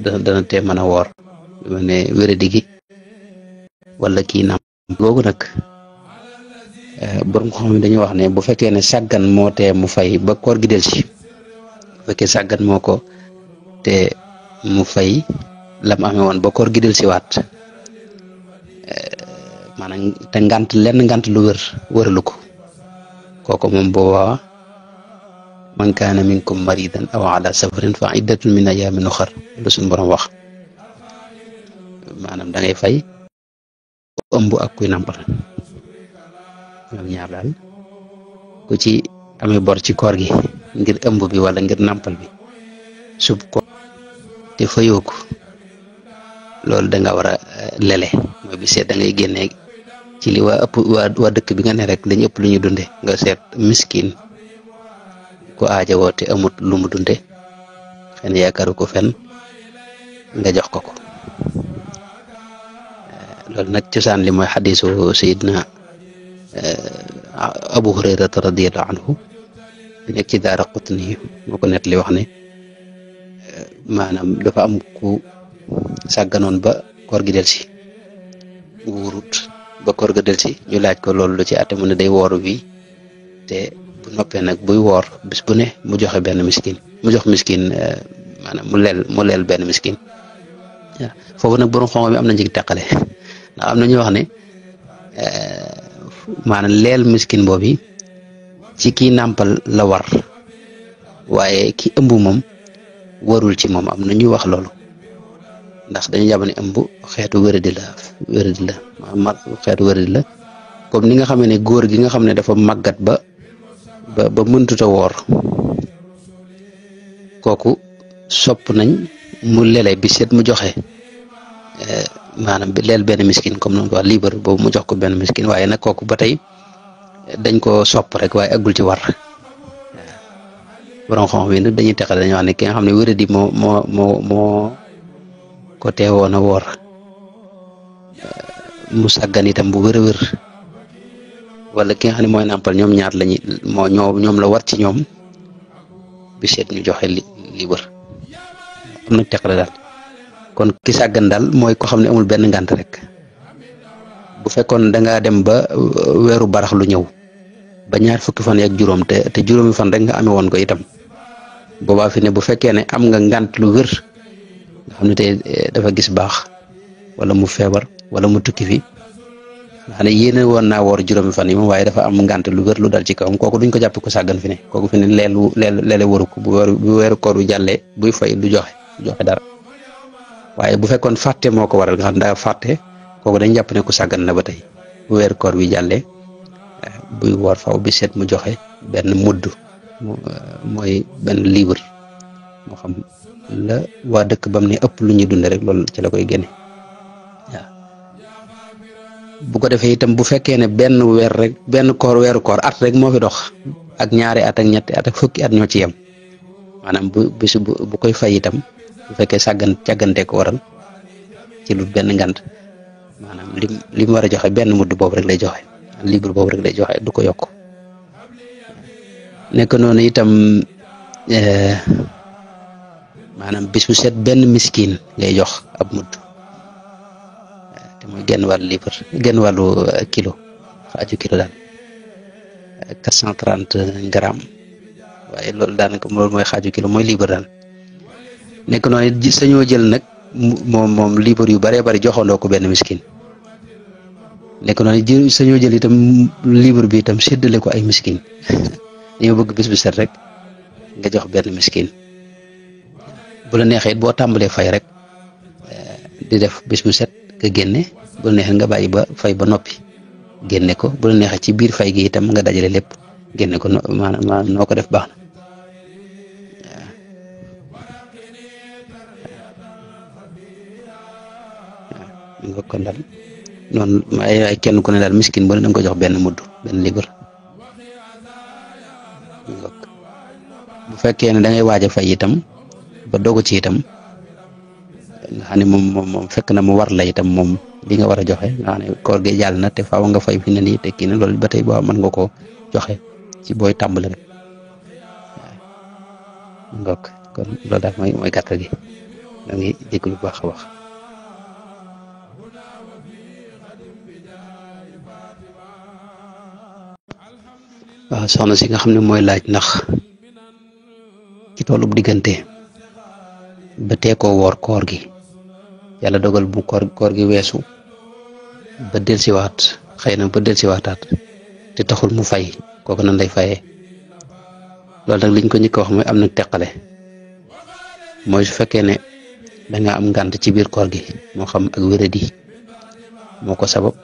dana tee mën a woor lu ne wéradi gi wala kii nàmp googu nag borom xam ne dañuy wax ne bu fekkee ne sàggan moo tee mu fay ba koor gi del si bu fekkee sàggan moo ko te mu fay lam amee woon ba koor gi del si waat maanaam te ngant lu wëralu ko kooku moom boobaa man kaana minkum maridan aw ala safarin fa iddatun min ayaamin uxar lu suñu borom wax maanaam da ngay fay ëmb ak kuy nàmpal ñoom ñaar daal ku ci amee bor ci koor gi ngir ëmb bi wala ngir nàmpal bi sub ko te fayoo ko loolu da nga war a lele mooy bi seet da ngay génnee ci li waa dëkk bi nga ne rek lañu ëpp lu ñu dunde nga seet miskin ko aajowoo te amut lu mu dunde xëy na yaakaaru ko fenn nga jox ko loolu nag cosaan li mooy xadiisu sayidna Abu Hurayrata radiyallahu anhu di nekk ci daara Qutni moo ko net li wax ne maanaam dafa am ku sàgganoon ba koor gi del si wurut ba koor ga del si ñu laaj ko loolu lu ci àtte mu ne day woor wi te bu noppee nag buy woor bis bu ne mu joxe benn miskin mu jox miskin maanaam mu leel benn miskin waaw foofu nag borom xam-xam bi am na njëg teqale ndax am na ñu wax ne maanaam leel miskin boobu ci kii nàmpal la war waaye ki ëmb moom warul ci moom am na ñu wax loolu ndax dañu jàpp ne ëmb xeetu wéradi la xeetu wéradi la comme ni nga xamee ne góor gi nga xam ne dafa màggat ba mëntuta woor kooku sopp nañ mu lele bi seet mu joxe maanaam leel benn miskin comme noonu ko wax libre boobu mu jox ko benn miskin waaye nag kooku ba tey dañ ko sopp rek waaye aggul ci war borom xam-xam yi nag dañuy teqale dañuy wax ne ki nga xam ne wéradi moo ko teewoon a woor mu sàggan itam bu wér a wér wala ki nga xam ne mooy nàmpal ñoom ñaar lañu ñoom la war ci ñoom bi seet ñu joxe li wër am na teqale daal kon ki sàggan daal mooy ko xam ne amul benn ngànt rek bu fekkoon da ngaa dem ba weeru barax lu ñëw ba ñaar fukki fan ak juróom te juróomi fan rek nga amee woon ko itam boobaa fi ne bu fekkee ne am nga ngànt lu wér nga xam ne tey dafa gis baax wala mu feebar wala mu tukki fi nga xam ne yéene woon naa woor juróomi fan yi moom waaye dafa am ngànt lu wér lu dal ci kawam kooku duñ ko jàpp ko sàggan fi ne kooku fi ne leele waru ko bu weeru koor wi jàllee buy fay du joxe dara waaye bu fekkoon fàtte moo ko waral nga xam ne daa fàtte kooku dañ jàpp ne ku sàggan la ba tey bu weeru koor wi jàllee buy woor faw bi seet mu joxe benn mudd mooy benn libre moo xam la waa dëkk bam ne ëpp lu ñuy dunde rek loolu ci la koy génne waaw bu ko defee itam bu fekkee ne benn weer rek benn weeru koor at rek moo fi dox ak ñaari at ak ñetti at ak fukki at ñoo ci yem maanaam bu koy fay itam bu fekkee càggante ko waral ci lu benn ngant maanaam li mu war a joxe benn mudd boobu rek lay joxe libre boobu rek lay joxe du ko yokk nekk noonu itam maanaam bis bu set benn miskin ngay jox ab mudd te mooy genn wàllu kilo xaaju kilo daal 430 grammes waaye loolu daanaka loolu mooy xaaju kilo mooy libre daal nekk noonu sañoo jël nag moom libre yu baree bari joxandoo ko benn miskin nekk noonu sañoo jël itam libre bi itam séddale ko ay miskin dañoo bëgg bis bu set rek nga jox benn miskin bu la neexee boo tàmbalee fay rek di def bis bu set nga génne bu la neexee nga bàyyi ba fay ba noppi génne ko bu la neexee ci biir fay gi itam nga dajale lépp génne ko maanaam noo ko def baax na nga kon daal noonu ay kenn ku ne daal miskin bu ne da nga ko jox benn mudd benn libre bu fekkee ne da ngay waaj a fay itam ba dogu ci itam nga xam ne moom fekk na mu war la itam moom li nga war a joxe nga xam ne koor gi jàll na te faaw nga fay fi ne nii te kii na loolu ba tey boo mën nga koo joxe ci booy tàmbali rek waaw kon loolu daal mooy gàttal gi da ngi jégalu bu baax a baax. waaw soxna si nga xam ne mooy laaj ndax ci tollub diggante ba tee koo woor koor gi yàlla dogal bu koor gi weesu ba delsiwaat xëy na ba delsiwaataat te taxul mu fay kooku nan lay fayee loolu nag liñ ko njëkk a wax mooy am na teqale mooy su fekkee ne danga am ngànt ci biir koor gi moo xam ak wéradi moo ko sabab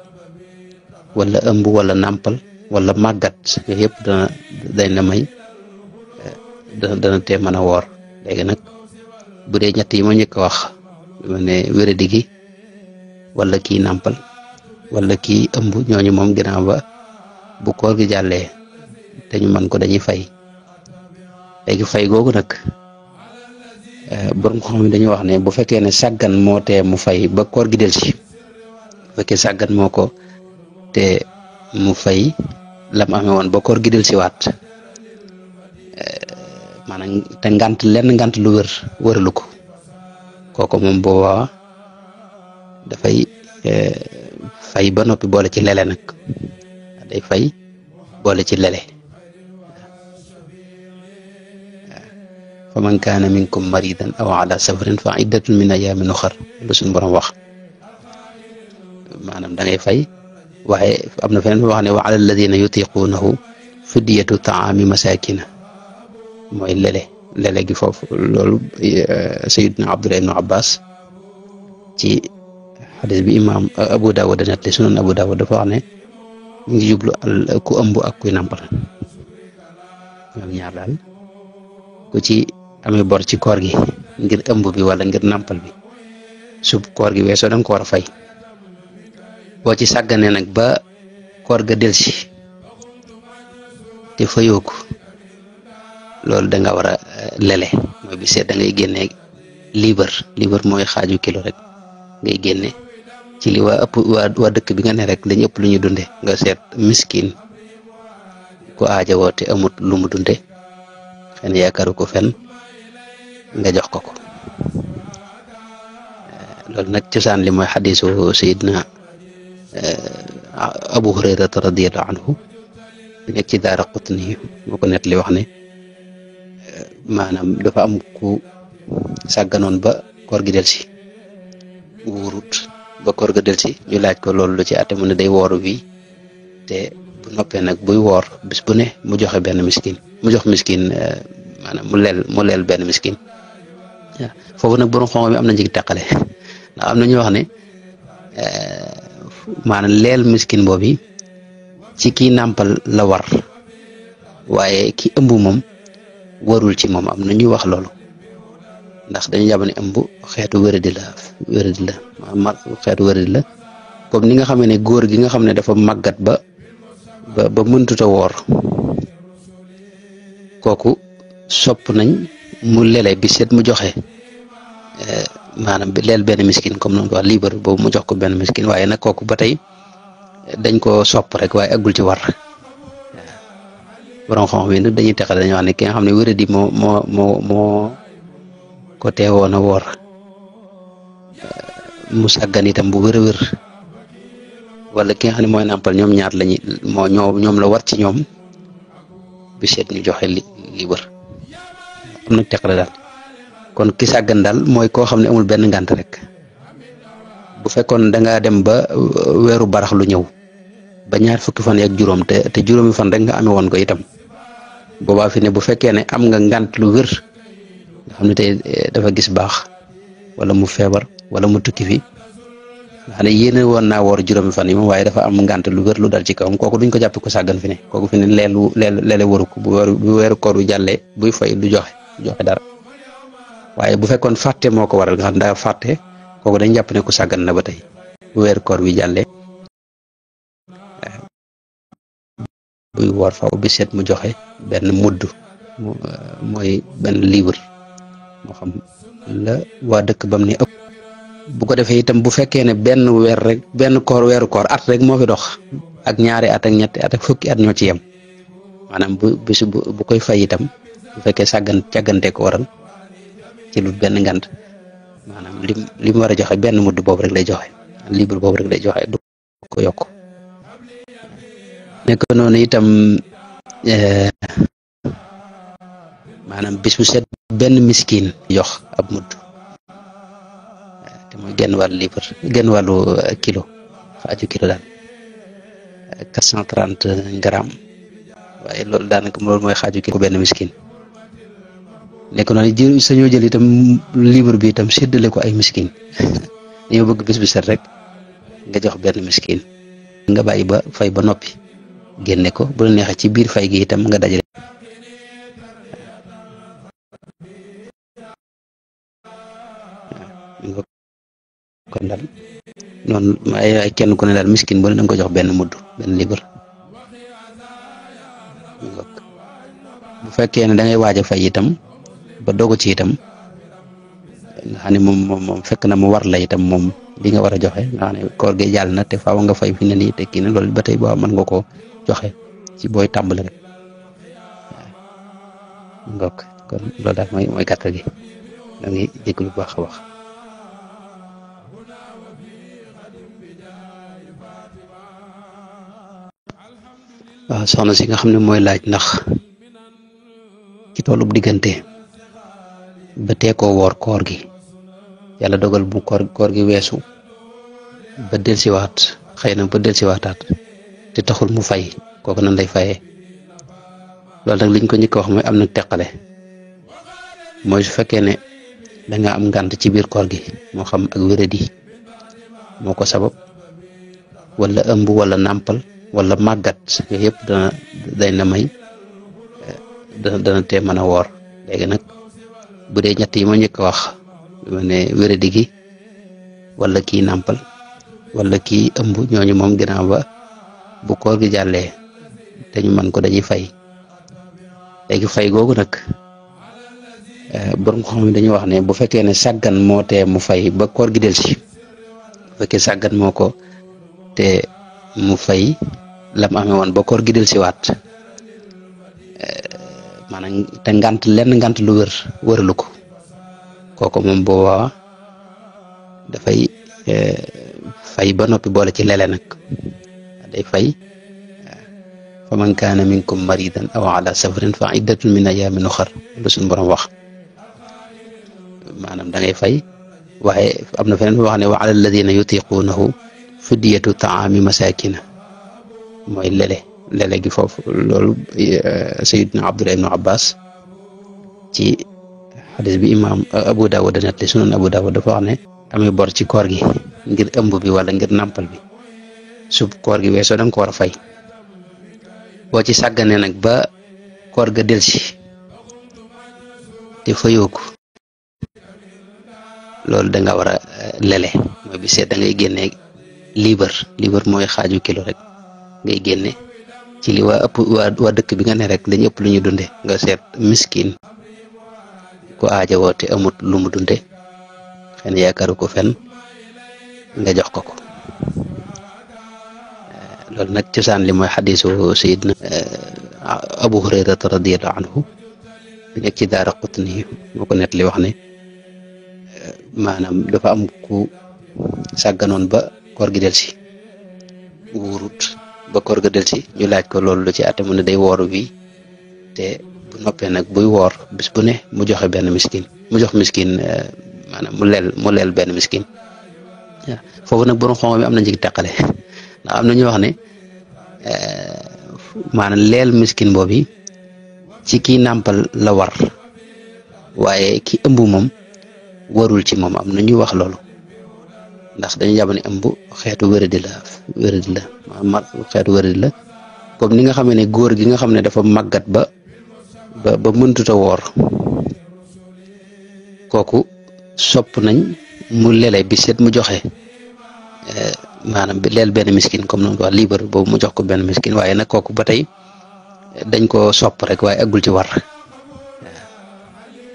wala ëmb wala nàmpal wala màggat yooyu yëpp dañ la may dana tee mën a woor léegi nag bu dee ñett yi ma njëkk a wax lu ne wéradi gi wala kii nàmpal wala kii ëmb ñooñu moom ginnaaw ba bu koor gi jàllee te ñu mën ko dañuy fay léegi fay googu nag borom xam-xam dañuy wax ne bu fekkee ne sàggan moo tee mu fay ba koor gi delsi bu fekkee sàggan moo ko te mu fay lam amee woon ba koor gi delsiwaat maanaam te ngant lu wëralu ko kooku moom boobaa dafay fay ba noppi boole ci lele nag day fay boole ci lele fa man kaana minkum maridan aw ala safarin fa iddatun min ayaamin uxar lu suñu borom wax maanaam da ngay fay waaye am na feneen wax ne wa ala alladina yutiquunahu fidyatu taami masakina mooy lele gi foofu loolu sayidna Abdullah ibnu Abbas ci xadis bi imam Abu Dawud net li sunan Abu Dawud dafa wax ne mu ngi jublu ku ëmb ak kuy nàmpal ñoom ñaar daal ku ci amee bor ci koor gi ngir ëmb bi wala ngir nàmpal bi su koor gi weesoo da nga ko war a fay boo ci sàgganee nag ba koor ga delsi te fayoo ko loolu da nga war a lele mooy bi seet da ngay génne liibar mooy xaaju kilo rek ngay génne ci li waa ëpp waa dëkk bi nga ne rek lañu ëpp lu ñu dunde nga seet miskin ku aaja woo te amut lu mu dunde xëy na yaakaaru ko fenn nga jox ko loolu nag cosaan li mooy xadisu sayidna Abu Hurayrata radiyallahu anhu bi nekk ci daara Qutni moo ko net li wax ne maanaam dafa am ku sàgganoon ba koor gi delsi wóorut ba koor ga delsi ñu laaj ko loolu lu ci àtte mu ne day wooru wi te bu noppee nag buy woor bis bu ne mu joxe benn miskin mu jox miskin maanaam mu leel benn miskin waaw foofu nag borom xam-xam bi am na njëg teqale ndax am na ñu wax ne maanaam leel miskin boobu ci kii nàmpal la war waaye ki ëmb moom warul ci moom am na ñuy wax loolu ndax dañu jàpp ne ëmb xeetu wéradi la xeetu wéradi la comme ni nga xam ne góor gi nga xam ne dafa màggat ba mëntuta woor kooku sopp nañ mu lele bi seet mu joxe maanaam bi leel benn miskin comme noonu ko wax liibar boobu mu jox ko benn miskin waaye nag kooku ba tey dañ ko sopp rek waaye aggul ci war borom xam-xam yi nag dañuy teqale dañuy wax ne ki nga xam ne wéradi moo ko teewoon a woor mu sàggan itam bu wér a wér wala ki nga xam ne mooy nàmpal ñoom ñaar lañu ñoom la war ci ñoom bi seet ñu joxe li wër am na teqale daal kon ki sàggan daal mooy koo xam ne amul benn ngànt rek bu fekkoon da ngaa dem ba weeru barax lu ñëw ba ñaar fukki fan ak juróom te juróomi fan rek nga amee woon ko itam boobaa fi ne bu fekkee ne am nga ngànt lu wér nga xam ne tey dafa gis baax wala mu feebar wala mu tukki fi nga xam ne yéene woon naa woor juróomi fan yi moom waaye dafa am ngànt lu wér lu dal ci kawam kooku duñ ko jàppe ko sàggan fi ne kooku fi ne leele waru ko bu weeru koor wi jàllee buy fay du joxe dara waaye bu fekkoon fàtte moo ko waral nga xam daa fàtte kooku dañ jàpp ne ku sàggan na ba tey bu weeru koor wi jàllee buy woor faw bi seet mu joxe benn mudd mooy benn livre moo xam la waa dëkk bam ni ëpp bu ko defee itam bu fekkee ne benn weer rek benn weeru koor at rek moo fi dox ak ñaari at ak ñetti at ak fukki at ñoo ci yem maanaam bu koy fay itam bu fekkee càggante ko waral ci lu benn ngant maanaam lim war a joxe benn mudd boobu rek lay joxe libre boobu rek lay joxe du ko yokk. nekk noonu itam maanaam bis bu set benn miskin jox ab mudd te mooy genn wàllu libre genn wàllu kilo xaaju kilo daal 430 grammes waaye loolu daanaka loolu mooy xaaju kilo benn miskin. nekk noonu sañoo jël itam libre bi itam séddale ko ay miskin dañoo bëgg bis bu set rek nga jox benn miskin nga bàyyi ba fay ba noppi génne ko bu la neexee ci biir fay gi itam nga dajale kon daal noonu ay kenn ku ne daal miskin bu ne danga ko jox benn mudd benn libre. bu fekkee ne da ngay waaj a fay itam ba dogu ci itam nga xam ne moom fekk na mu war la itam moom bi nga war a joxe nga xam ne koor gi jàll na te faaw nga fay fi ne nii te kii na loolu ba tey boo mën nga ko joxe ci booy tàmbali rek ngok kon loolu daal mooy gàttal gi da ngay jégalu bu baax a wax. waaw soxna si nga xam ne mooy laaj ndax ci toolub diggante ba tee koo woor koor gi yàlla dogal bu koor gi weesu ba delsiwaat xëy na ba delsiwaataat te taxul mu fay kooku nan lay fayee. loolu nag liñ ko njëkk wax mooy am na teqale mooy su fekkee ne danga am ngànt ci biir koor gi moo xam ak wéradi moo ko sabab wala ëmb wala nàmpal wala màggat yooyu yëpp day na may dana tee mën a woor. léegi nag bu dee ñett yi ma njëkk a wax lu ne wéradi gi wala kii nàmpal wala kii ëmb ñooñu moom ginnaaw ba bu koor gi jàllee te ñu mën ko dañuy fay. léegi fay googu nag borom xam ne dañuy wax ne bu fekkee ne sàggan moo tee mu fay ba koor gi del si bu fekkee sàggan moo ko te mu fay lam amee woon ba koor gi del si waat maanaam te ngant lu wëralu ko kooku moom boobaa dafay fay ba noppi boole ci lele nag day fay fa man kaana minkum maridan aw ala safarin fa iddatun min ayaamin uxar lu suñu borom wax maanaam da ngay fay waaye am na feneen wax ne wa ala alladina yutiquunahu fidyatu taami masakina mooy lele gi foofu loolu sayidna Abdullah ibnu Abbas ci xadis bi imam Abu Dawud net li sunan Abu Dawud dafa wax ne amee bor ci koor gi ngir ëmb bi wala ngir nàmpal bi su koor gi weesoo da nga ko war a fay boo ci sàgganee nag ba koor ga delsi te fayoo ko loolu da nga war a lele mooy bi seet da ngay génne libre mooy xaaju kilo rek ngay génne ci li waa dëkk bi nga ne rek lañu ëpp lu ñu dunde nga seet miskin ku aajowoo te amut lu mu dunde xëy na yaakaaru ko fenn nga jox ko loolu nag cosaan li mooy xadisu sayidna Abu Hurayrata radiyallahu anhu bi nekk ci Daaraqutni moo ko net li wax ne maanaam dafa am ku sàgganoon ba koor gi del si wuurut ba koor ga del si ñu laaj ko loolu lu ci àtte mu ne day woor wi te bu noppee nag buy woor bis bu ne mu joxe benn miskin mu jox miskin maanaam mu leel benn miskin waaw foofu nag borom xam-xam bi am na njëg teqale ndax am na ñu wax ne maanaam leel miskin boobu ci kii nàmpal la war waaye ki ëmb moom warul ci moom am na ñu wax loolu ndax dañu jàpp ne ëmb xeetu wéradi la xeetu wéradi la comme ni nga xamee ne góor gi nga xam ne dafa màggat ba mëntuta woor kooku sopp nañ mu lele bi seet mu joxe maanaam leel benn miskin comme noonu ko wax libre boobu mu jox ko benn miskin waaye nag kooku ba tey dañ ko sopp rek waaye aggul ci war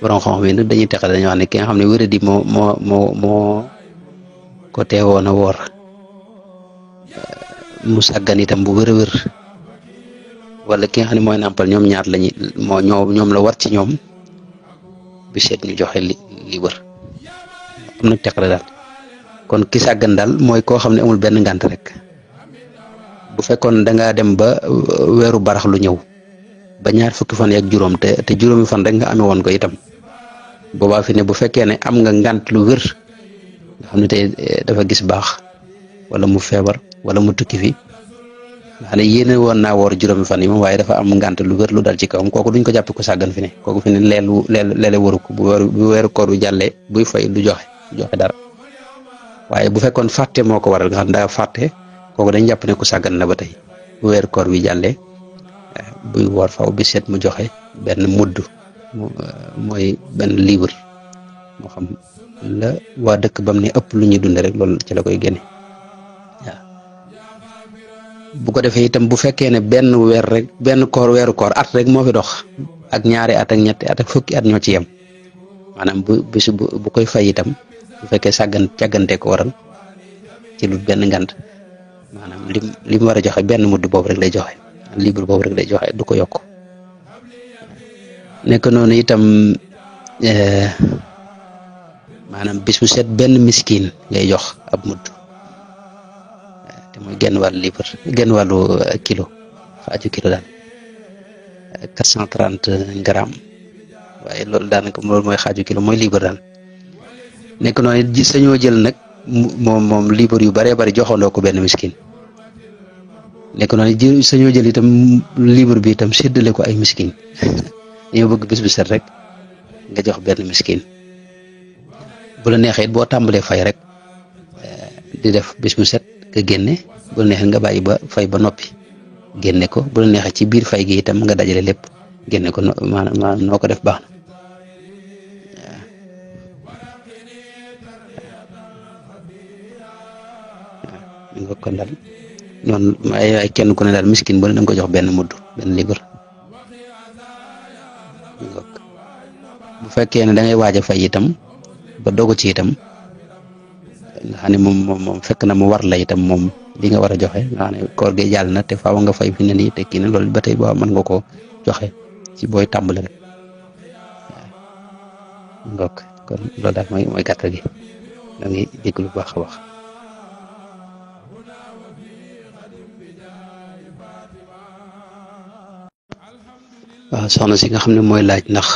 borom xam-xam yi nag dañuy teqale dañuy wax ne ki nga xam ne wéradi moo ko teewoon a woor mu sàggan itam bu wér a wér wala ki nga xam ne mooy nàmpal ñoom ñaar lañu ñoom la war ci ñoom bi seet ñu joxe li wër am na teqale daal kon ki sàggan daal mooy koo xam ne amul benn ngànt rek bu fekkoon da ngaa dem ba weeru barax lu ñëw ba ñaar fukki fan ak juróom te juróomi fan rek nga amee woon ko itam boobaa fi ne bu fekkee ne am nga ngànt lu wér nga xam ne tey dafa gis baax wala mu feebar wala mu tukki fi nga xam ne yéene woon naa woor juróomi fan yi moom waaye dafa am ngànt lu wér lu dal ci kawam kooku duñ ko jàppe ko sàggan fi ne kooku fi ne leele waru ko bu weeru koor wi jàllee buy fay du joxe dara waaye bu fekkoon fàtte moo ko waral nga xam ne daa fàtte kooku dañ jàpp ne ku sàggan la ba tey bu weeru koor wi jàllee buy woor faw bi seet mu joxe benn mudd mooy benn libre moo xam la waa dëkk bam ne ëpp lu ñuy dunde rek loolu ci la koy génne waaw bu ko defee itam bu fekkee ne benn weer rek benn weeru koor at rek moo fi dox ak ñaari at ak ñetti at ak fukki at ñoo ci yem maanaam bu koy fay itam bu fekkee càggante ko waral ci lu benn ngant maanaam lim war a joxe benn mudd boobu rek lay joxe libre boobu rek lay joxe du ko yokk nekk noonu itam maanaam bis bu set benn miskin ngay jox ab mudd te mooy genn wàllu kilo xaaju kilo daal 430 grammes waaye loolu daanaka loolu mooy xaaju kilo mooy libre daal nekk noonu it sañoo jël nag moom libre yu baree bari joxandoo ko benn miskin nekk noonu sañoo jël itam libre bi itam séddale ko ay miskin dañoo bëgg bis bu set rek nga jox benn miskin bu la neexee it boo tàmbalee fay rek di def bis bu set nga génne bu la neexee nga bàyyi ba fay ba noppi génne ko bu la neexee ci biir fay gi itam nga dajale lépp génne ko maanaam noo ko def baax na nga kon daal noonu ay kenn ku ne daal miskin bu ne da nga ko jox benn mudd benn libre bu fekkee ne da ngay waaj a fay itam ba dogu ci itam nga xam ne moom fekk na mu war la itam moom li nga war a joxe nga xam ne koor gi jàll na te faaw nga fay fi ne nii te kii ne loolu ba tey boo mën nga koo joxe ci booy tàmbali rek waaw kon loolu daal mooy gàttal gi da ngay dégg lu baax a wax. waaw soxna si nga xam ne mooy laaj ndax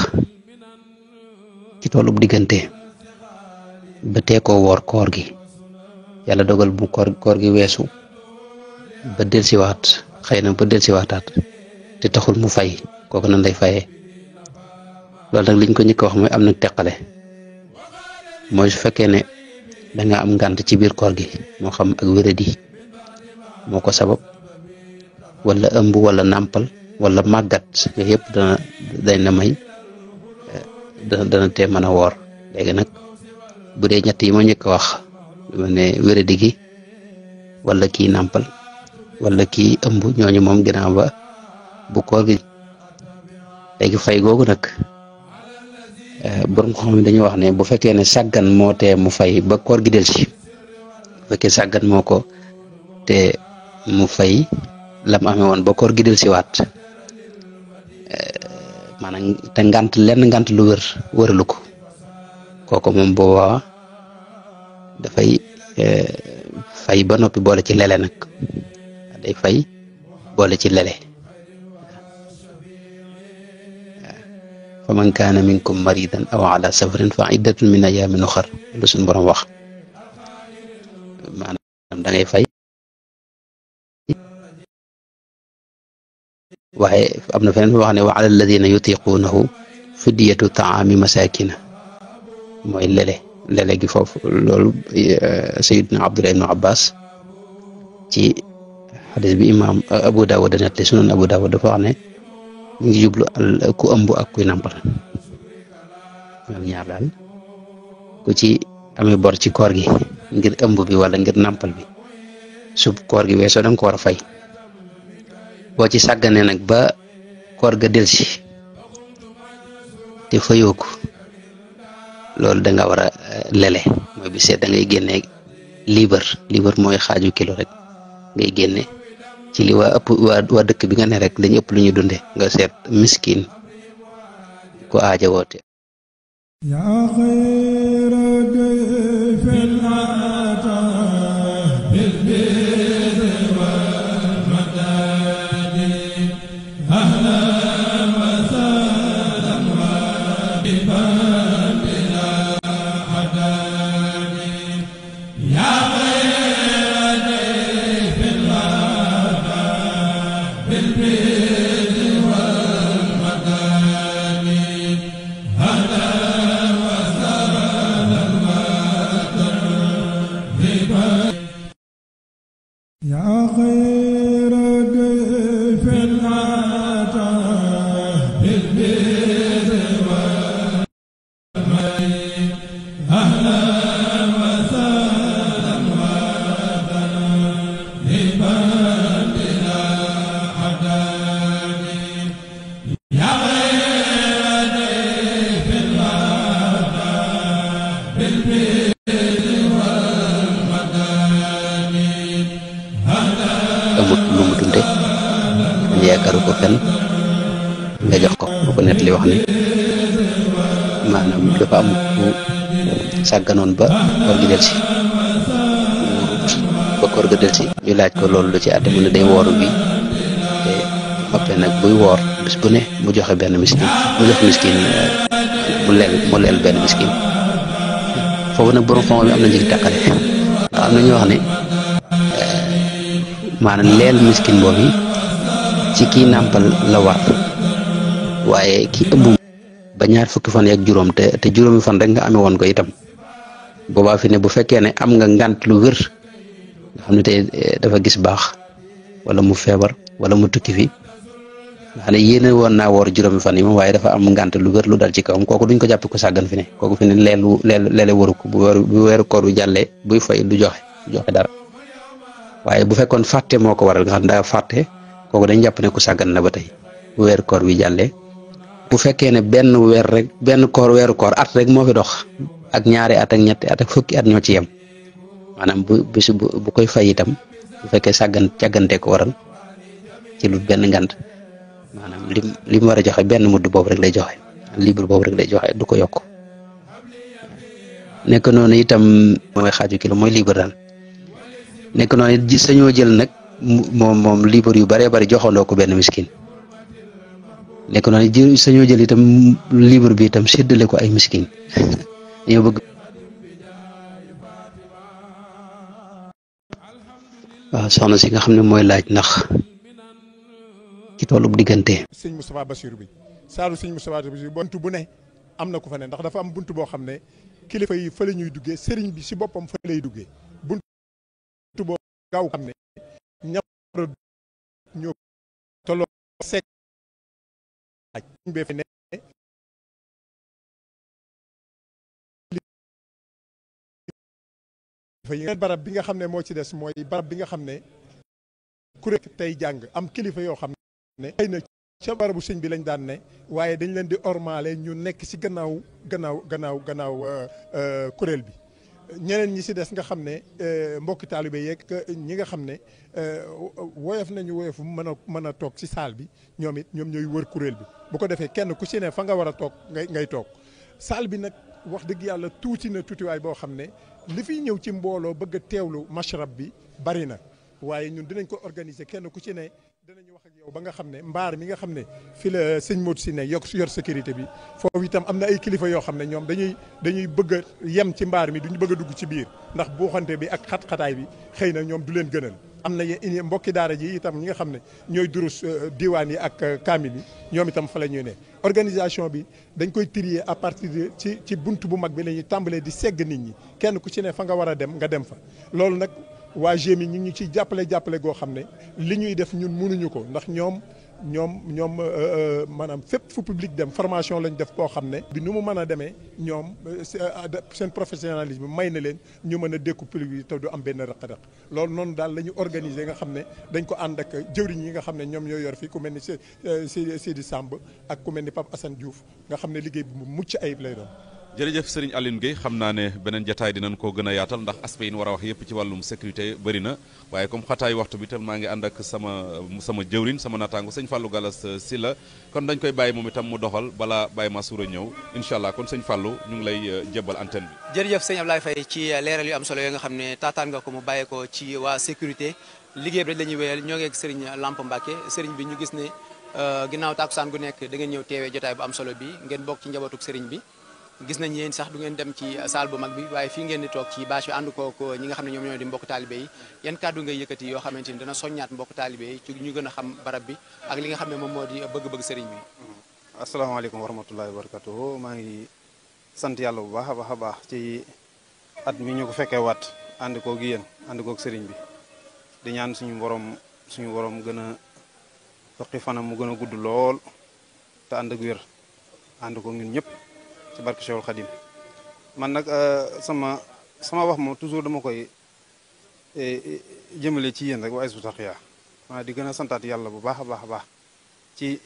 ci toolub diggante ba tee koo woor koor gi yàlla dogal bu koor gi weesu ba delsiwaat xëy na ba delsiwaataat te taxul mu fay kooku nan lay fayee loolu nag liñ ko njëkk a wax mooy am na teqale mooy su fekkee ne da nga am ngànt ci biir koor gi moo xam ak wéradi moo ko sabab wala ëmb wala nàmpal wala màggat yooyu yëpp dañ na may dana tee mën a woor léegi nag bu dee ñett yi ma njëkk a wax lu ne wéradi gi wala kii nàmpal wala kii ëmb ñooñu moom ginnaaw ba bu koor gi léegi fay googu nag borom xam ne dañuy wax ne bu fekkee ne sàggan moo tee mu fay ba koor gi del si bu fekkee sàggan moo ko te mu fay lam amee woon ba koor gi del si waat maanaam te ngant lu wëralu ko kooku moom boobaa dafay fay ba noppi boole ci lele nag day fay boole ci lele fa man kaana minkum maridan aw ala safarin fa iddatun min ayaamin uxar lu suñu borom wax maanaam da ngay fay waaye am na feneen wax ne wa ala alladina yutiquunahu fidyatu taami masakina mooy lele gi foofu loolu sayidna Abdullah ibnu Abbas ci xadis bi imam Abu Dawud nettali sunan Abu Dawud dafa wax ne mu ngi jublu ku ëmb ak kuy nàmpal ñoom ñaar daal ku ci amee bor ci koor gi ngir ëmb bi wala ngir nàmpal bi sub koor gi weesoo danga ko war a fay boo ci sàgganee nag ba koor ga delsi te fayoo ko loolu da nga war a lele mooy bi seet da ngay génne libre mooy xaaju kilo rek ngay génne ci li waa dëkk bi nga ne rek lañu ëpp lu ñu dunde nga seet miskin ko aaja woote amut lu mu dunde yaakaaru ko fenn nga jox ko bu ko net li wax ni maanaam dafa am ku sàgganoon ba koor gi del si ba koor ga del si ñu laaj ko loolu lu ci àtte mu ne day wooru bi te moppee nag buy woor bis bu ne mu joxe benn miskin mu jox miskin mu leel benn miskin foofu nag borom fond bi am na njëg tàqale ndax am na ñu wax ne maanaam leel miskin boobu ci kii nàmpal la war waaye ki ëmb ba ñaar fukki fan ak juróom te juróomi fan rek nga amee woon ko itam boobaa fi ne bu fekkee ne am nga ngànt lu wér nga xam ne tey dafa gis baax wala mu feebar wala mu tukki fi nga xam ne yéene woon naa woor juróomi fan yi moom waaye dafa am ngànt lu wér lu dal ci kawam kooku duñ ko jàppe ko sàggan fi ne kooku fi ne leele waru ko bu weeru koor bi jàllee buy fay du joxe dara waaye bu fekkoon fàtte moo ko waral nga xam ne daa fàtte kooku dañ jàpp ne ku sàggan na ba tey bu weeru koor bi jàllee bu fekkee ne benn weer rek benn weeru koor at rek moo fi dox ak ñaari at ak ñetti at ak fukki at ñoo ci yem maanaam bu koy fay itam bu fekkee càggante ko waral ci lu benn ngant maanaam li mu war a joxe benn mudd boobu rek lay joxe libre boobu rek lay joxe du ko yokk nekk noonu itam mooy xaaju kilo mooy libre daal nekk noonu it sañoo jël nag moom libre yu baree bari joxandoo ko benn miskin nekk noonu sañoo jël itam libre bi itam séddale ko ay miskin dañoo bëgg waaw soxna si nga xam ne mooy laaj ndax ci toolub diggante sëñ Moustapha Bassirou bi saalu sëñ Moustapha Bassirou buntu bu ne am na ku fa ne ndax dafa am buntu boo xam ne kilifa yi fa la ñuy duggee sëriñ bi si boppam fa lay duggee buntu boo gaaw xam ne ñaar ñoo tolloo sekk laaj bee fi ne yeneen barab bi nga xam ne moo ci des mooy barab bi nga xam ne kuréel tey jàng am kilifa yoo xam ne xëy na ca barabu sëñ bi lañ daan ne waaye dañ leen di ormaale ñu nekk ci gannaaw kuréel bi ñeneen ñi ci des nga xam ne mbokki taalibe yeeg ñi nga xam ne woyof nañu woyofu mën a toog ci saal bi ñoom ñooy wër kuréel bi bu ko defee kenn ku ci ne fa nga war a toog ngay toog saal bi nag wax dëgg yàlla tuuti na tuutiwaay boo xam ne li fiy ñëw ci mbooloo bëgg a teewlu mashrab bi bari na waaye ñun dinañ ko organiser kenn ku ci ne dinañu wax ak yow ba nga xam ne mbaar mi nga xam ne fi la sëñ Modou si ne yor sécurité bi foofu itam am na ay kilifa yoo xam ne ñoom dañuy bëgg a yem ci mbaar mi duñu bëgg a dugg ci biir ndax buuxante bi ak xat-xataay bi xëy na ñoom du leen gënal am na mbokki daara ji itam ñi nga xam ne ñooy durus diwaan yi ak kaamil yi ñoom itam fa la ñuy ne organisation bi dañ koy trier à partir de ci bunt bu mag bi la ñuy tàmbalee di segg nit ñi kenn ku ci ne fa nga war a dem nga dem fa loolu nag waa GMI ñu ngi ciy jàppale goo xam ne li ñuy def ñun mënuñu ko ndax ñoom maanaam fépp fu public dem formation lañ def koo xam ne bi nu mu mën a demee ñoom seen professionnalisme may na leen ñu mën a dékku public bi te du am benn rëq-rëq loolu noonu daal la ñu organiser nga xam ne dañ ko ànd ak jëwriñ yi nga xam ne ñoom ñoo yor fii ku mel ni Sidi Samb ak ku mel ni Pape Assane Diouf nga xam ne liggéey bi mu mucc ayib lay doon. jërëjëf Serigne Alioune Guèye xam naa ne beneen jataay dinañ koo gën a yaatal ndax aspect yi ñu war a wax yëpp ci wàllum sécurité bëri na waaye comme xataayu waxtu bi tam maa ngi ànd ak sama jëwriñ sama naataango sëñ Fallou Gallas Sylla kon dañ koy bàyyi moom itam mu doxal balaa Baye Massoura ñëw incha allah kon sëñ Fallou ñu ngi lay jébbal antenne bi. jërëjëf sëñ Ablaye Faye ci leeral yu am solo yoo nga xam ne taataan nga ko mu bàyyee ko ci waa sécurité liggéey bi rek la ñuy wéyal ñoo ngi ak Serigne Lamp Mbacke Serigne bi ñu gis ne ginnaaw tàkkusaan gu nekk da ngeen ñëw teewee jotaay bu am solo bi ngeen bokk ci njabootuk Serigne bi gis nañ yéen sax du ngeen dem ci salle bu mag bi waaye fii ngeen di toog ci bâche bi ànd kook ñi nga xam ne ñoom ñoo di mbokk taalibe yi yan kàddu ngay yëkkati yoo xamante ni dana soññaat mbokk taalibe yi ci ñu gën a xam barab bi ak li nga xam ne moom moo di bëgg-bëgg sëriñ bi. asalaamaaleykum wa rahmatullahi wa barakatuhu maa ngi sant yàlla bu baax a baax ci at mi ñu ko fekkee waat ànd koog yéen ànd koog sëriñ bi di ñaan suñu borom gën a faqi fanam mu gën a gudd lool te ànd ak wér ànd ko ñun ñëpp ci barke Cheikhul Khadim man nag sama wax moom toujours dama koy jëmale ci yéen rek waa Hizbut Tarqiyyah maa di gën a santaat yàlla bu baax a baax a baax ci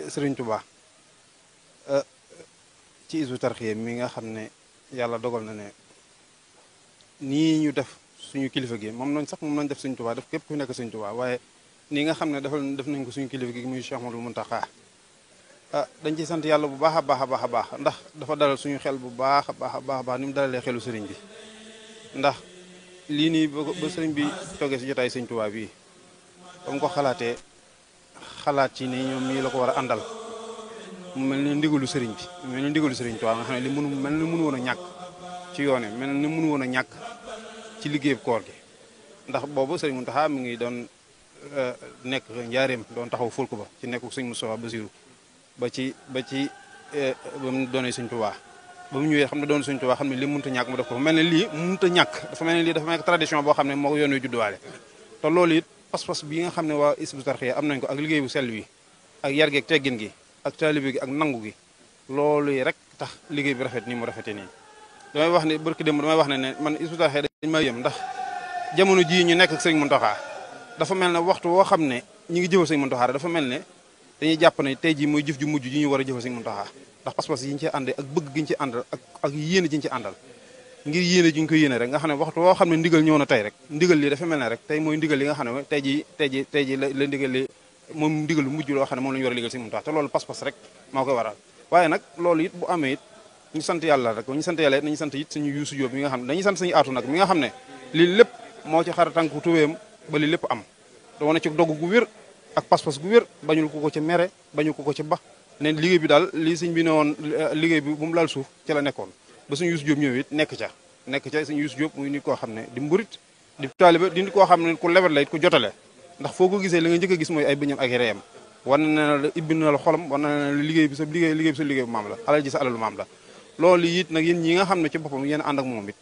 Serigne Touba ci Hizbut Tarqiyyah mi nga xam ne yàlla dogal na ne nii ñu def suñu kilifa gi moom lañ def Serigne Touba def képp ku nekk Serigne Touba waaye nii nga xam ne def nañ ko suñu kilifa gi muy Cheikh Mouhamadoul Mountakha dañ ciy sant yàlla bu baax a baax a baax a baax ndax dafa dalal suñu xel bu baax a baax a baax a baax ni mu dalalee xelu sëriñ bi ndax lii nii ba sëriñ bi toogee si jotaay Serigne Touba bii ba mu ko xalaatee xalaat ci ni ñoom ñii la ko war a àndal mu mel ni ndigalu sëriñ bi mel ni ndigalu Serigne Touba nga xam ne li mel ni mënu woon a ñàkk ci yoone mel ni mënu woon a ñàkk ci liggéeyu koor gi ndax boobu Serigne Mountakha mi ngi doon nekk njaareem doon taxaw fulku ba ci nekku Serigne Moustapha Bassirou ba mu doonee Serigne Touba ba mu ñëwee xam ne doon Serigne Touba xam ne li mënut a ñàkk mu def ko mel ne lii mënut a ñàkk dafa mel ne lii dafa nekk tradition boo xam ne moo ko yoon wi judduwaale te loolu it pas-pas bi nga xam ne waa Hizbut Tarqiyyah am nañ ko ak liggéey bu sell wi ak yar gi ak teggin gi ak taalibe gi ak nangu gi loolu yi rek tax liggéey bi rafet nii mu rafete nii damay wax ne barki démb damay wax ne man Hizbut Tarqiyyah dañ ma yëm ndax jamono jii ñu nekk ak Serigne Mountakha dafa mel ne waxtu woo xam ne ñi ngi jëfal Serigne Mountakha dafa mel ne dañuy jàpp ne tey jii mooy jëf ju mujj ji ñu war a jëfal Serigne Mountakha ndax pas-pas yi ñu ci àndee ak bëgg gi ñu ci àndal ak yéene ji ñu ci àndal ngir yéene ji ñu ko yéene rek nga xam ne waxtu woo xam ne ndigal ñëw na tey rek ndigal li dafa mel ne rek tey mooy ndigal li nga xam ne tey jii la ndigal li moom ndigal lu mujj loo xam ne moom la ñu war a liggéeyal Serigne Mountakha te loolu pas-pas rek moo koy waral waaye nag loolu it bu amee it ñu sant yàlla rek ñu sant yàlla it nañu sant it suñu Youssou Diop mi nga xam ne dañuy sant suñu aatu nag mi nga xam ne lii lépp moo ci xar tànku tuwéem ba li lépp am da wane ci dogg gu wér ak pas-pas gu wér bañul ko ci mere bañul ko ci bax ne liggéey bi daal lii sëñ bi ne woon liggéey bi bu mu laal suuf ci la nekkoon ba suñu Youssou Diop ñëw it nekk ca suñu Youssou Diop muy nit koo xam ne di mburit di taalibe di nit koo xam ne ku lewet la it ku jotale ndax foo ko gisee li nga njëkk a gis mooy ay bëñam ak reyam war na la ibbi na la xolam war na la liggéey bi sa liggéey bu maam la alal ji sa alalu maam la loolu it nag yéen ñi nga xam ne ci boppam yéen ànd ak moom it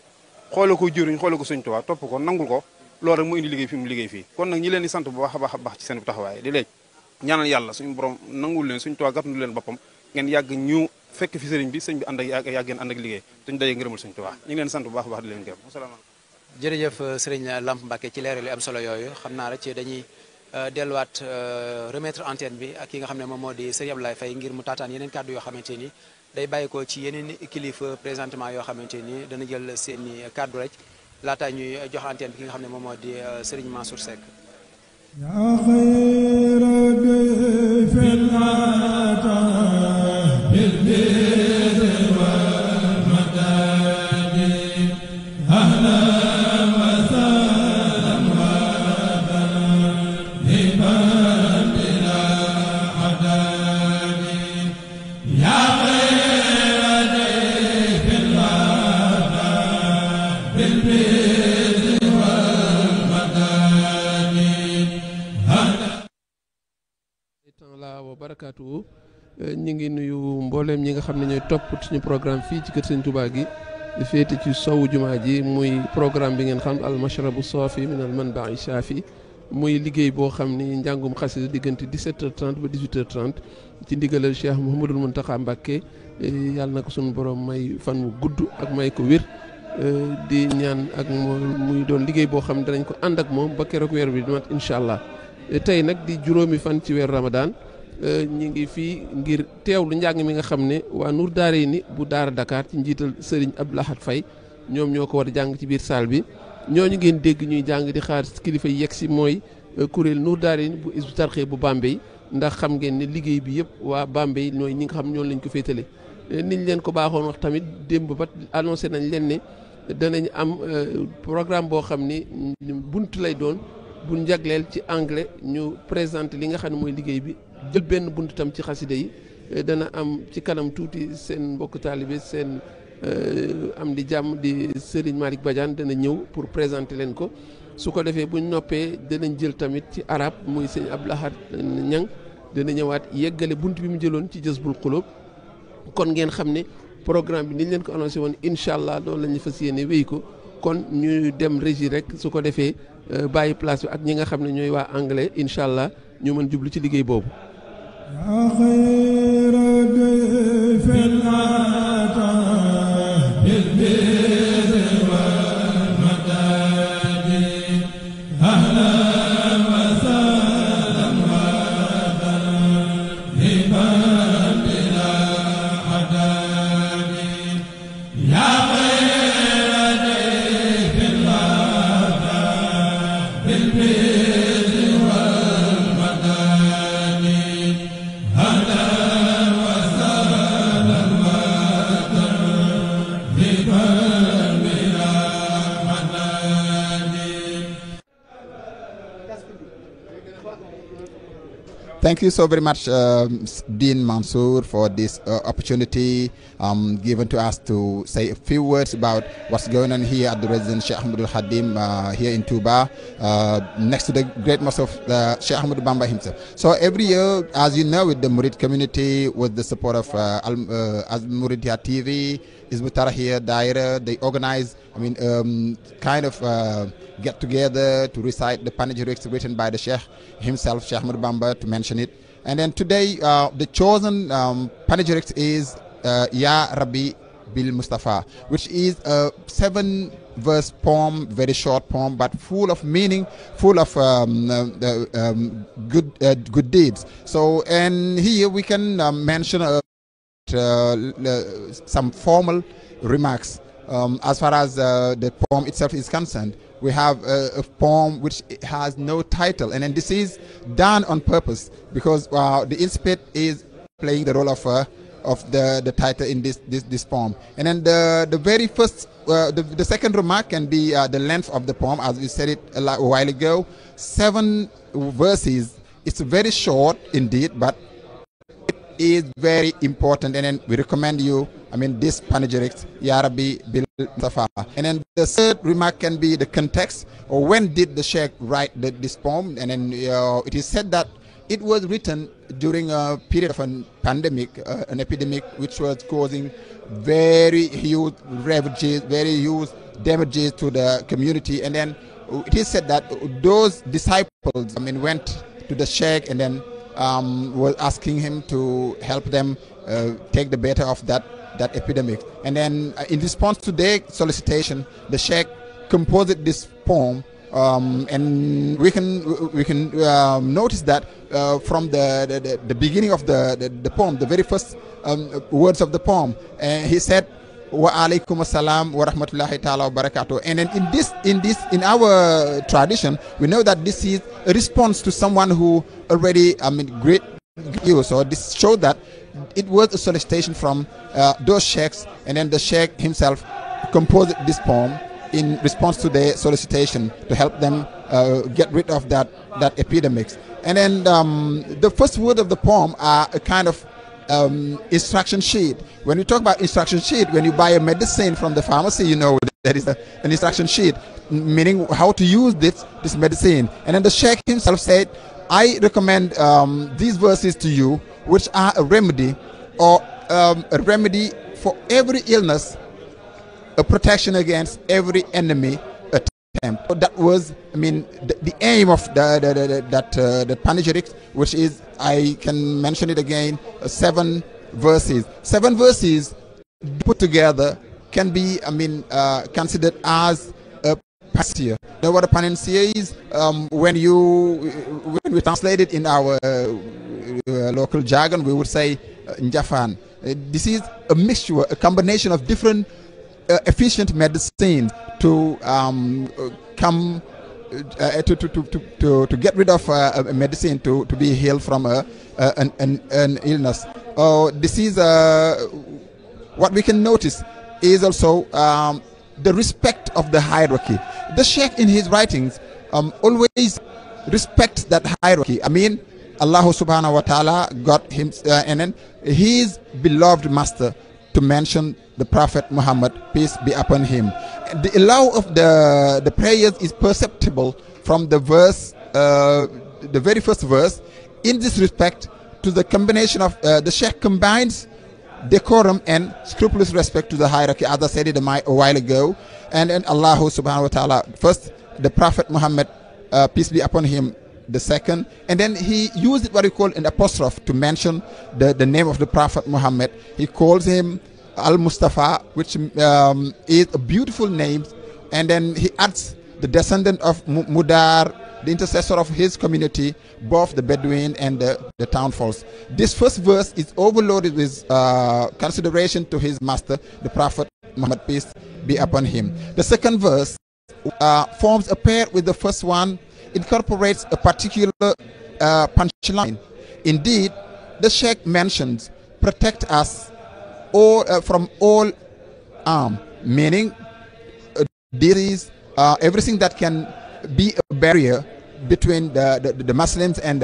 xoole ko jëriñ xoole ko Sëñ Tuubaa topp ko nangul ko loolu rek mu indi liggéey fi mu liggéey fii kon nag ñi leen di sant bu baax a baax ci seen taxawaay di léegi ñaanal yàlla suñu borom nangul leen Sëñ Tuubaa gàttandu leen boppam ngeen yàgg ñu fekk fi sëriñ bi sëñ bi ànd ak yàgg ngeen ànd ak liggéey dañu dajee ngërëmul Sëñ Tuubaa ñu ngi leen sant bu baax a baax di leen gërëm asalaamaaleykum. jërëjëf sëriñ Lamp Mbacke ci leeral yu am solo yooyu xam naa rek ci dañuy delluwaat remettre antenne bi ak ki nga xam ne moom moo di sëriñ Abdoulaye Faye ngir mu taataan yeneen kàddu yoo xamante ni day bàyyi ko ci yeneen kilifa présentement yoo xamante ni dana jël seeni kàddu rek laataa ñuy jox antenne bi ki nga xam ne moom moo di Serigne Mansour Seck. barakaatu ñi ngi nuyu mbooleem ñi nga xam ne ñooy topp suñu programme fii ci kër Sëñ Touba gi di féete ci sowu jumaa ji muy programme bi ngeen xam al mashrabu saafi min al manbai shaafi muy liggéey boo xam ni njàngum xasida diggante 17h30 ba 18h30 ci ndigalal Cheikh Mouhamadoul Mountakha Mbacké yàlla na ko suñu borom may fan wu gudd ak may ko wér di ñaan ak muy doon liggéey boo xam ne danañ ko ànd ak moom ba keroog weer bi di mat incha allah tey nag di juróomi fan ci weer Ramadan ñi ngi fii ngir teewlu njàng mi nga xam ne waa Nour Daarayni bu Daara Dakar ci njiital Serigne Abdou Lahad Faye ñoom ñoo ko war a jàng ci biir salle bi ñooñu ngeen dégg ñuy jàng di xaar kilifa yi yegg si mooy kuréel Nour Daarayni bu Hizbut Tarqiyyah bu Bambey ndax xam ngeen ne liggéey bi yëpp waa Bambey ñooy ñi nga xam ñoonu lañ ko féetale niñ leen ko baaxoon wax tamit démb ba annoncé nañ leen ne danañ am programme boo xam ni bunt lay doon bu njagleel ci anglais ñu présenté li nga xam ne mooy liggéey bi jël benn bunt tam ci xasida yi dana am ci kanam tuuti seen mbokk taalibe seen am di jàmm di Serigne Malick Badiane dana ñëw pour présenter leen ko su ko defee buñ noppee danañ jël tamit ci arab muy sëñ Abdou Lahad Ñang dana ñëwaat yeggale bunt bi mu jëloon ci Jazbul Qulub kon ngeen xam ne programme bi niñ leen ko annoncé woon incha allah loolu la ñu fas yéene wéy ko kon ñu dem régie rek su ko defee bàyyi place bi ak ñi nga xam ne ñooy waa anglais incha allah ñu mën jublu ci liggéey boobu. yaa xayra dayfin ataa Thank you so very much, Dean Mansour, for this opportunity given to us to say a few words about what's going on here at the residence Sheikh Ahmadul Khadim here in Touba, next to the great mosque of Sheikh Ahmadou Bamba himself. So every year, as you know, with the Murid community, with the support of Al-Muridiyya TV, Hizb ut-Tarqiyyah Daira, they organize, kind of get together to recite the panegyrics written by the Sheikh himself, Sheikh Ahmadou Bamba, to mention it. And then today, the chosen panegyrics is Ya Rabbi Bil Mustafa, which is a 7-verse poem, very short poem, but full of meaning, full of good deeds. So, and here we can mention some formal remarks. As far as the poem itself is concerned, we have a poem which has no title, and then this is done on purpose because the incipit is playing the role of the title in this poem. And then the very first, the second remark can be the length of the poem, as we said it a while ago. 7 verses. It's very short indeed, but it is very important, and then we recommend you, this panegyrics, Ya Rabbi Bil Mustafa. And then the third remark can be the context, or when did the Sheikh write this poem. And then it is said that it was written during a period of a pandemic, an epidemic which was causing very huge ravages, very huge damages to the community. And then it is said that those disciples, went to the Sheikh and then was asking him to help them take the better of that epidemic. And then in response to their solicitation, the Sheikh composed this poem, and we can notice that from the beginning of the poem, the very first words of the poem, he said, "Wa alaikum assalam wa rahmatullahi ta'ala wa barakatuh." And then in our tradition, we know that this is a response to someone who already great you. So this showed that it was a solicitation from those sheikhs, and then the sheikh himself composed this poem in response to their solicitation to help them get rid of that epidemic. And then the first word of the poem are a kind of instruction sheet. When we talk about instruction sheet, when you buy a medicine from the pharmacy, you know there is an instruction sheet, meaning how to use this medicine. And then the sheikh himself said, I recommend these verses to you, which are a remedy, or a remedy for every illness, a protection against every enemy attempt. So that was, the aim of that panegyric, which is, I can mention it again, 7 verses. 7 verses put together can be, considered as a panacea. You know what a panacea is? When we translate it in our local jargon, we would say njafan. This is a mixture, a combination of different efficient medicine to come to get rid of a medicine to be healed from an illness. This is what we can notice is also the respect of the hierarchy. The Sheikh in his writings always respects that hierarchy. Allah subhanahu wa ta'ala got him and then his beloved master to mention the Prophet Muhammad, peace be upon him. The allow of the prayers is perceptible from the verse, the very first verse. In this respect, to the combination of the Sheikh combines decorum and scrupulous respect to the hierarchy, as I said it a while ago. And then Allah subhanahu wa ta'ala, first the Prophet Muhammad, peace be upon him, the second, and then he used what he called an apostrophe to mention the name of the Prophet Muhammad. He calls him Al-Mustafa, which is a beautiful name, and then he adds the descendant of Mudar, the intercessor of his community, both the Bedouin and the townfolks. This first verse is overloaded with consideration to his master, the Prophet Muhammad, peace be upon him. The second verse forms a pair with the first one, incorporates a particular punchline. Indeed, the Sheikh mentions, protect us all from all harm, meaning there is everything that can be a barrier between the Muslims and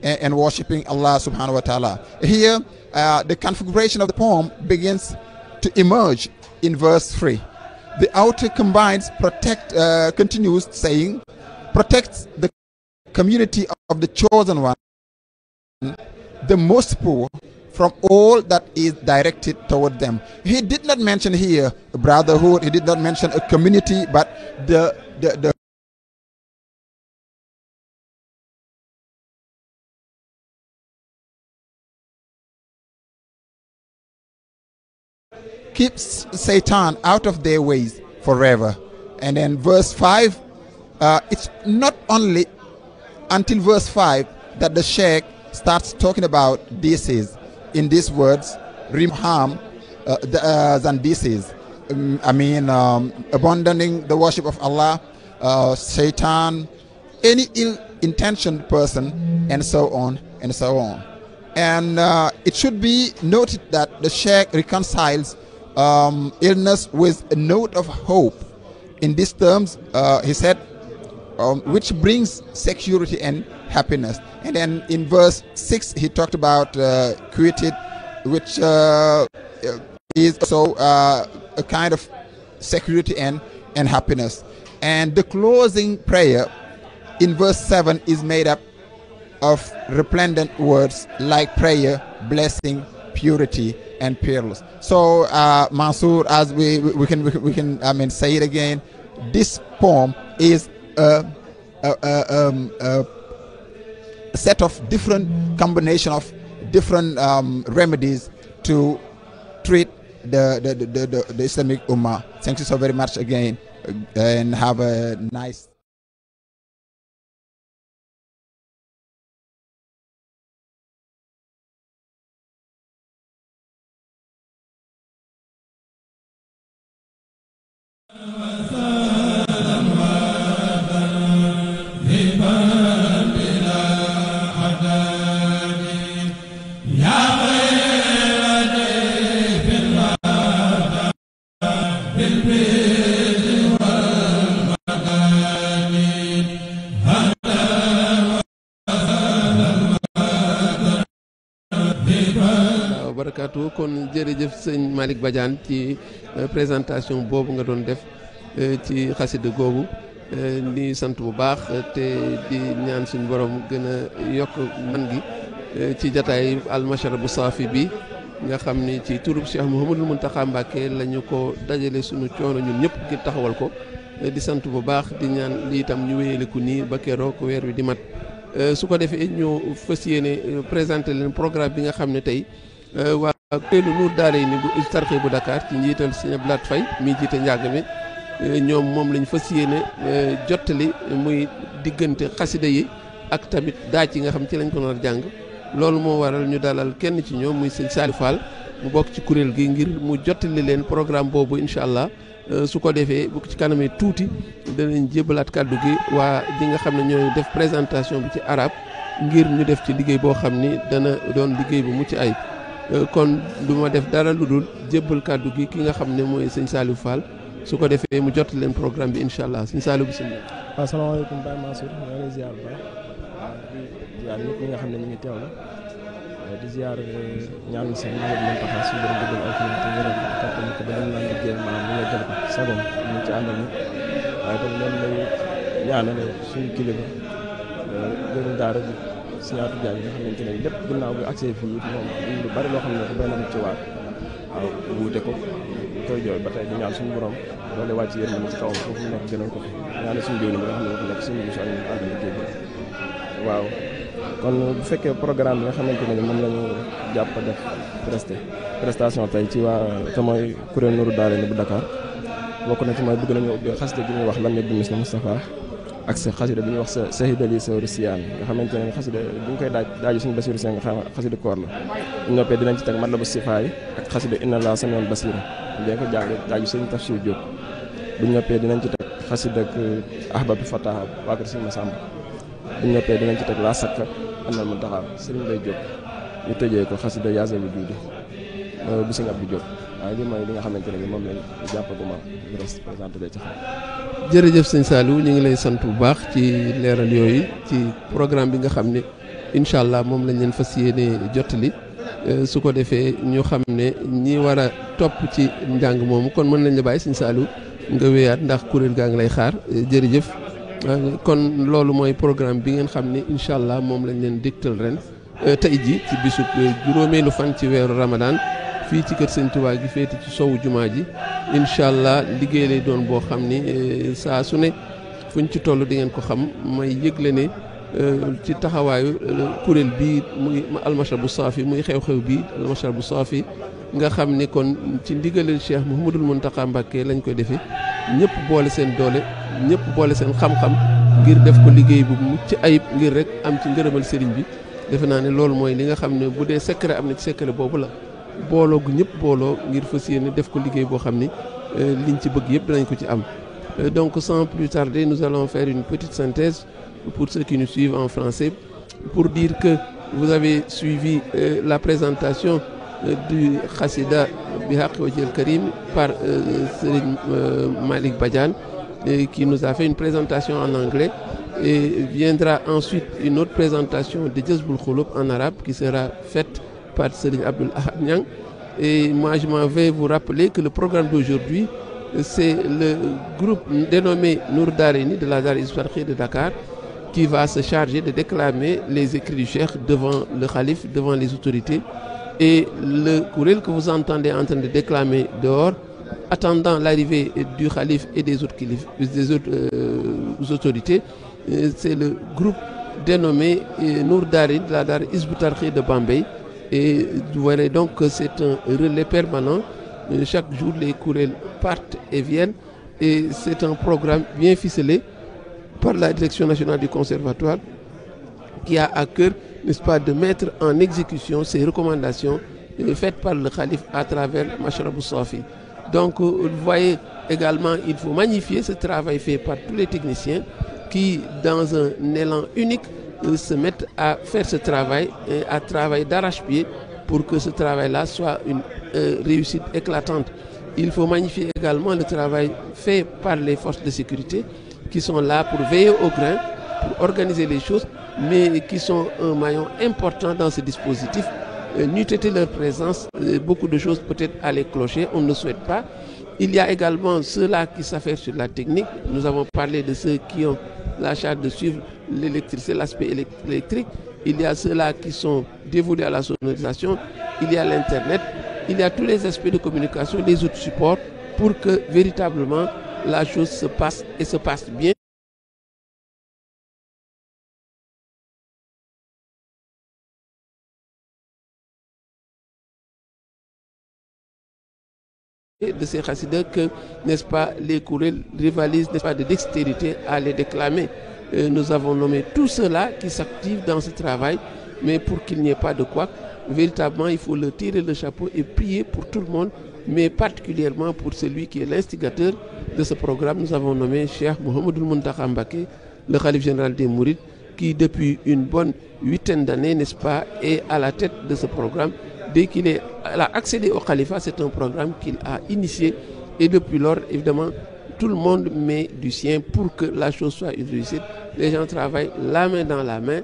and worshiping Allah subhanahu wa ta'ala. Here, the configuration of the poem begins to emerge in verse 3. The outer combines continues saying, protects the community of the chosen one, the most poor, from all that is directed toward them. He did not mention here brotherhood, he did not mention a community, but the keeps Satan out of their ways forever. And then verse 5, it's not only until verse 5 that the Sheikh starts talking about disease. In these words, Rimham than disease. Abandoning the worship of Allah, Satan, any ill-intentioned person, and so on and so on. And it should be noted that the Sheikh reconciles illness with a note of hope. In these terms, he said, which brings security and happiness. And then in verse 6, he talked about quietude, which is also a kind of security and happiness. And the closing prayer in verse 7 is made up of resplendent words like prayer, blessing, purity, and peerless. So Mansour, as we can say it again, this poem is a set of different combination of different remedies to treat the Islamic Ummah. Thank you so very much again, and have a nice. barakaatu kon jërëjëf sëñ Malick Badiane ci présentation boobu nga doon def ci xasida googu di sant bu baax te di ñaan suñu borom gën a yokk man gi ci jataay almasharabu saafi bi nga xam ni ci turub Cheikh Mouhamadul Mountakha Mbacké la ñu ko dajale suñu coono ñun ñëpp ngir taxawal ko di sant bu baax di ñaan li itam ñu wéyale ko nii ba keroog weer wi di mat su ko defee ñu fas yéene présenté leen programme bi nga xam ne tey waa kuréelu Nour Daarayni bu Tarqiya bu Dakar ci njiital Sëñ Abdou Lahad Faye mi jiite njàng mi ñoom moom lañ fas yéene jottali muy diggante xasida yi ak tamit daaj yi nga xam ci lañ ko nar jàng loolu moo waral ñu dalal kenn ci ñoom muy sëñ Salif Fall mu bokk ci kuréel gi ngir mu jottali leen programme boobu incha allah su ko defee bu ci kanamee tuuti danañ jébalaat kàddu gi waa ji nga xam ne ñooy def présentation bi ci arabe ngir ñu def ci liggéey boo xam ni dana doon liggéey bu mucc ayib kon du ma def dara lu dul jébbal kàddu gi ki nga xam ne mooy sëñ Salif Fall su ko defee mu jottali leen programme bi incha allah sëñ Salif bisimilah. waaw asalaamaaleykum Baye Mansour ñoo ngi lay ziar bu baax di ziar ñëpp ñi nga xam ne ñu ngi teew la di ziar ñaanu sëñ Mouhamadou Mountakha suñu borom dëggal ak ñoom te wéral ko kàttan ko ba dañ naan liggéey maanaam ñu yeggal ko sagom ñu ci àndal ñu waaye tam leen lay ñaanale suñu kilifa jëriñ daara bi Siñaatu Jaañ nga xamante ne lépp ginnaaw bi accès fii moom lu bari loo xam ne ko benn ci waar waaw wuute ko koy jooy ba tey di ñaan suñu borom doole wàcc yéen mën ci kawam foofu nekk gënal ko fi ñaan suñu jëw ni bi nga xam ne moo nekk suñu mission ñu ànd liggéey bi waaw kon bu fekkee programme bi nga xamante ne moom la ñu jàpp def prestation tey ci waa te mooy kuréel Nour Daarayni bu Dakar bokk na ci mooy bëgg nañu ubbi xasida gi ñuy wax lam yebbi mis na Moustapha ak sa xasida bi ñuy wax sa sahidali sawru siyaan nga xamante ne xasida bu ñu koy daaju suñu Basiru Seen nga xam xasida koor la bu noppee dinañ ci teg matlabu sifaay ak xasida inna laa samiun basira dañ ko jàng daaju sëñ Tafsir Diop bu ñu noppee dinañ ci teg xasida ak ahbatu fataha waa kër sëñ Masamba bu ñu noppee dinañ ci teg laa sakka annal Muntaxa sëriñ Bay Diop ñu tëjee ko xasida yaasa bi juudi bu sëñ Abdou Diop waaye li mooy li nga xamante ne bi moom lañ jàppaguma ñu présenté lee ci xam jërëjëf sëñ Saliou ñu ngi lay sant bu baax ci leeral yooyu ci programme bi nga xam ne incha allah moom lañ leen fas yéene jottali su ko defee ñu xam ne ñi war a topp ci njàng moomu kon mën nañ la bàyyi Sëñ Saliou nga wéyaat ndax kuréel gaa ngi lay xaar jërëjëf. kon loolu mooy programme bi ngeen xam ne incha allah moom lañ leen dégtal ren tey ji ci bisub juróomeelu fan ci weeru Ramadan fii ci kër Sëñ Tuubaa gi féete ci sowu jumaa ji incha allah liggéey lay doon boo xam ni saa su ne fuñ ci toll di ngeen ko xam may yëgle ne ci taxawaayu kuréel bii muy almashrabu saafi muy xew-xew bi almashrabu saafi nga xam ni kon ci ndigalal Cheikh Mouhamadoul Mountakha Mbacké lañ koy defee ñëpp boole seen doole ñëpp boole seen xam-xam ngir def ko liggéey bu mucc ayib ngir rek am ci ngërëmal sëriñ bi defe naa ne loolu mooy li nga xam ne bu dee secret am na ci secret boobu la booloo gu ñëpp booloo ngir fas yéene def ko liggéey boo xam ni liñ ci bëgg yëpp dinañ ko ci am. Donc sans plus tarder nous allons faire une petite synthèse pour ceux qui nous suivent en français pour dire que vous avez suivi la présentation du Khassida Bihaq Wajhil Karim par Serigne Malick Badiane qui nous a fait une présentation en anglais et viendra ensuite une autre présentation de Jazboul Khouloub en arabe qui sera faite par Serigne Abdoul Ahad Niang. Et moi je m'en vais vous rappeler que le programme d'aujourd'hui c'est le groupe dénommé Nour Darayni de la Dar Hizbut Tarqiyyah de Dakar qui va se charger de déclamer les écrits du Cheikh devant le Khalife, devant les autorités. Et le courriel que vous entendez en train de déclamer dehors, attendant l'arrivée du Khalife et des autres autorités, c'est le groupe dénommé Nour Darayni de la Dar Hizbut Tarqiyyah de Bambey. Et vous verrez donc que c'est un relais permanent. Chaque jour, les courriels partent et viennent. Et c'est un programme bien ficelé par la Direction nationale du Conservatoire qui a à cœur, n'est-ce pas, de mettre en exécution ces recommandations faites par le Khalife à travers Mashrabou Safi. Donc, vous voyez également, il faut magnifier ce travail fait par tous les techniciens qui, dans un élan unique, se mettent à faire ce travail, à travailler d'arrache-pied pour que ce travail-là soit une réussite éclatante. Il faut magnifier également le travail fait par les forces de sécurité qui sont là pour veiller au grain, pour organiser les choses, mais qui sont un maillon important dans ce dispositif. N'eût été leur présence, beaucoup de choses peut-être allaient clocher, on ne le souhaite pas. Il y a également ceux-là qui s'affairent sur la technique. Nous avons parlé de ceux qui ont la charge de suivre l'électricité, l'aspect électrique. Il y a ceux-là qui sont dévoués à la sonorisation. Il y a l'Internet. Il y a tous les aspects de communication, les autres supports pour que véritablement la chose se passe et se passe bien. De ces chassidas que, n'est-ce pas, les courriels rivalisent, n'est-ce pas, de dextérité à les déclamer. Nous avons nommé tous ceux-là qui s'activent dans ce travail, mais pour qu'il n'y ait pas de couac, véritablement, il faut leur tirer le chapeau et prier pour tout le monde, mais particulièrement pour celui qui est l'instigateur de ce programme. Nous avons nommé Cheikh Mouhamadoul Mountakha Mbacké, le Khalife général des Mourides, qui depuis une bonne 8aine d'années, n'est-ce pas, est à la tête de ce programme. Dès qu'il a accédé au Khalifa, c'est un programme qu'il a initié et depuis lors, évidemment, tout le monde met du sien pour que la chose soit une réussite. Les gens travaillent la main dans la main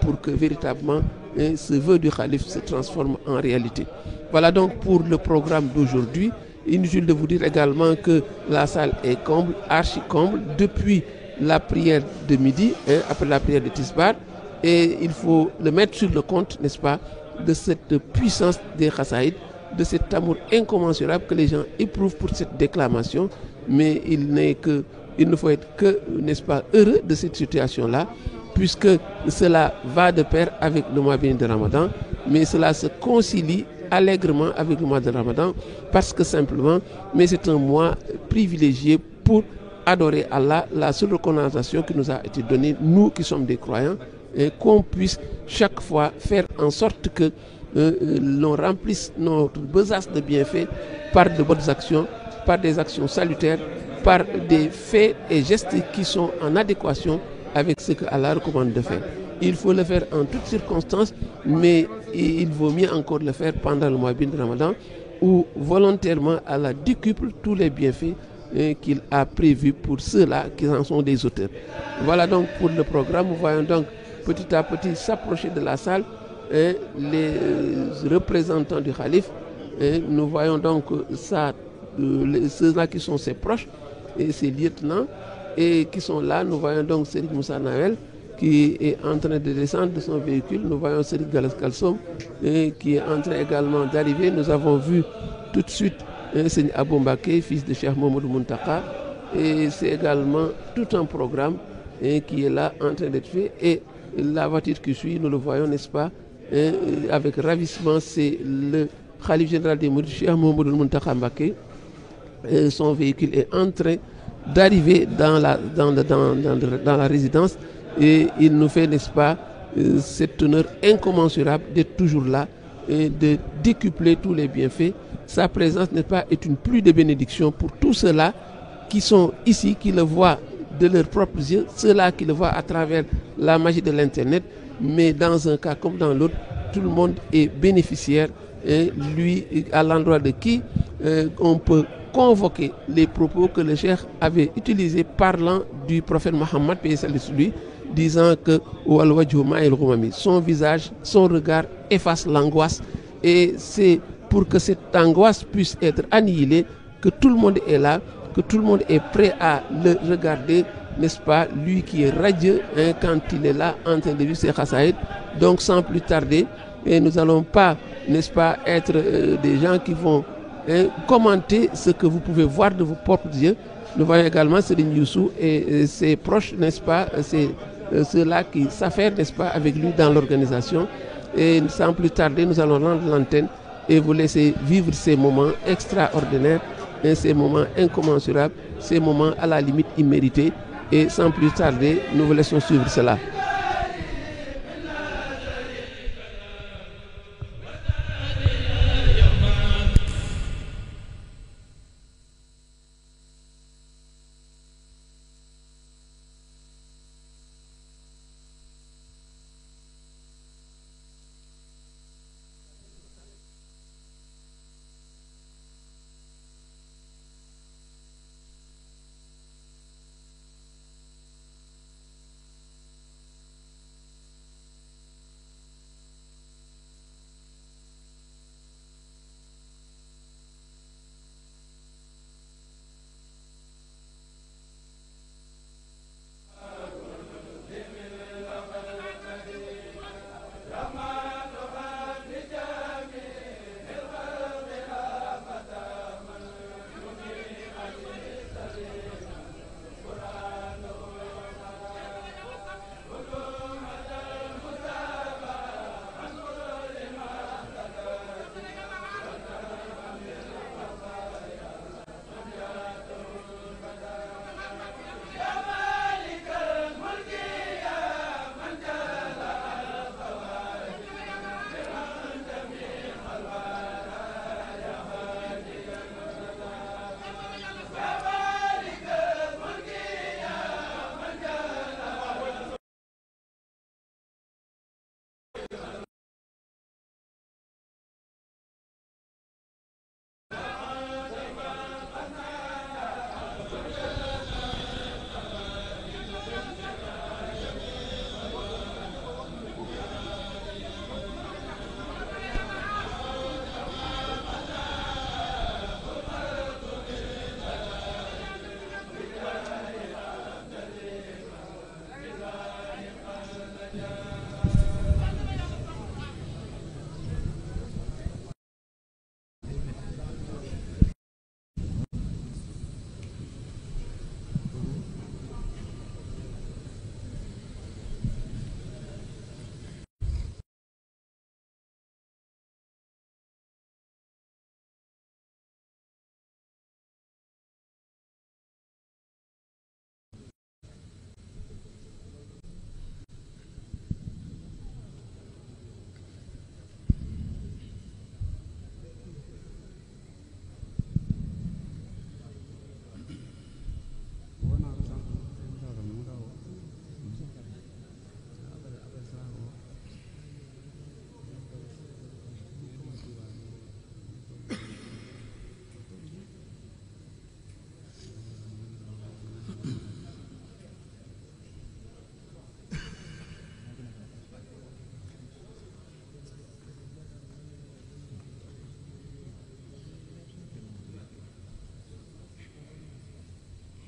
pour que véritablement ce vœu du Khalife se transforme en réalité. Voilà donc pour le programme d'aujourd'hui. Inutile de vous dire également que la salle est comble, archi comble, depuis la prière de midi, après la prière de Tisbar. Et il faut le mettre sur le compte, n'est-ce pas, de cette puissance des Khassaïd, de cet amour incommensurable que les gens éprouvent pour cette déclamation. Mais il ne faut être que, n'est-ce pas, heureux de cette situation-là, puisque cela va de pair avec le mois béni de Ramadan, mais cela se concilie allègrement avec le mois de Ramadan, parce que simplement, mais c'est un mois privilégié pour adorer Allah, la seule recommandation qui nous a été donnée, nous qui sommes des croyants, et qu'on puisse chaque fois faire en sorte que l'on remplisse notre besace de bienfaits par de bonnes actions, par des actions salutaires, par des faits et gestes qui sont en adéquation avec ce que Allah recommande de faire. Il faut le faire en toutes circonstances, mais il vaut mieux encore le faire pendant le mois béni de Ramadan, où volontairement Allah décuple tous les bienfaits qu'il a prévus pour ceux-là qui en sont des auteurs. Voilà donc pour le programme. Nous voyons donc petit à petit s'approcher de la salle, et les représentants du Khalif. Et nous voyons donc ceux-là qui sont ses proches et ses lieutenants et qui sont là. Nous voyons donc Serigne Moussa Nawel qui est en train de descendre de son véhicule. Nous voyons Serigne Galas Kalsom qui est en train également d'arriver. Nous avons vu tout de suite Serigne Abou Mbaké, fils de Cheikh Mamadou Muntaka. Et c'est également tout un programme qui est là en train d'être fait. Et la voiture qui suit, nous le voyons, n'est-ce pas, avec ravissement, c'est le Khalif général des Mourides, Cheikh Mamadou Muntaka Mbaké. Son véhicule est en train d'arriver dans la résidence et il nous fait, n'est-ce pas, cet honneur incommensurable d'être toujours là et de décupler tous les bienfaits. Sa présence, n'est-ce pas, est une pluie de bénédictions pour tous ceux-là qui sont ici, qui le voient de leurs propres yeux, ceux-là qui le voient à travers la magie de l'Internet, mais dans un cas comme dans l'autre, tout le monde est bénéficiaire, et lui, à l'endroit de qui on peut convoquer les propos que le cheikh avait utilisés parlant du prophète Mohammed, paix et salut sur lui, disant que son visage, son regard efface l'angoisse, et c'est pour que cette angoisse puisse être annihilée que tout le monde est là, que tout le monde est prêt à le regarder, n'est-ce pas, lui qui est radieux quand il est là en train de vivre ses khassaïd. Donc sans plus tarder, et nous n'allons pas, n'est-ce pas, être des gens qui vont commenter ce que vous pouvez voir de vos propres yeux. Nous voyons également Serigne Youssou et ses proches, n'est-ce pas, c'est ceux-là qui s'affairent, n'est-ce pas, avec lui dans l'organisation. Et sans plus tarder, nous allons rendre l'antenne et vous laisser vivre ces moments extraordinaires, ces moments incommensurables, ces moments à la limite immérités. Et sans plus tarder, nous vous laissons suivre cela.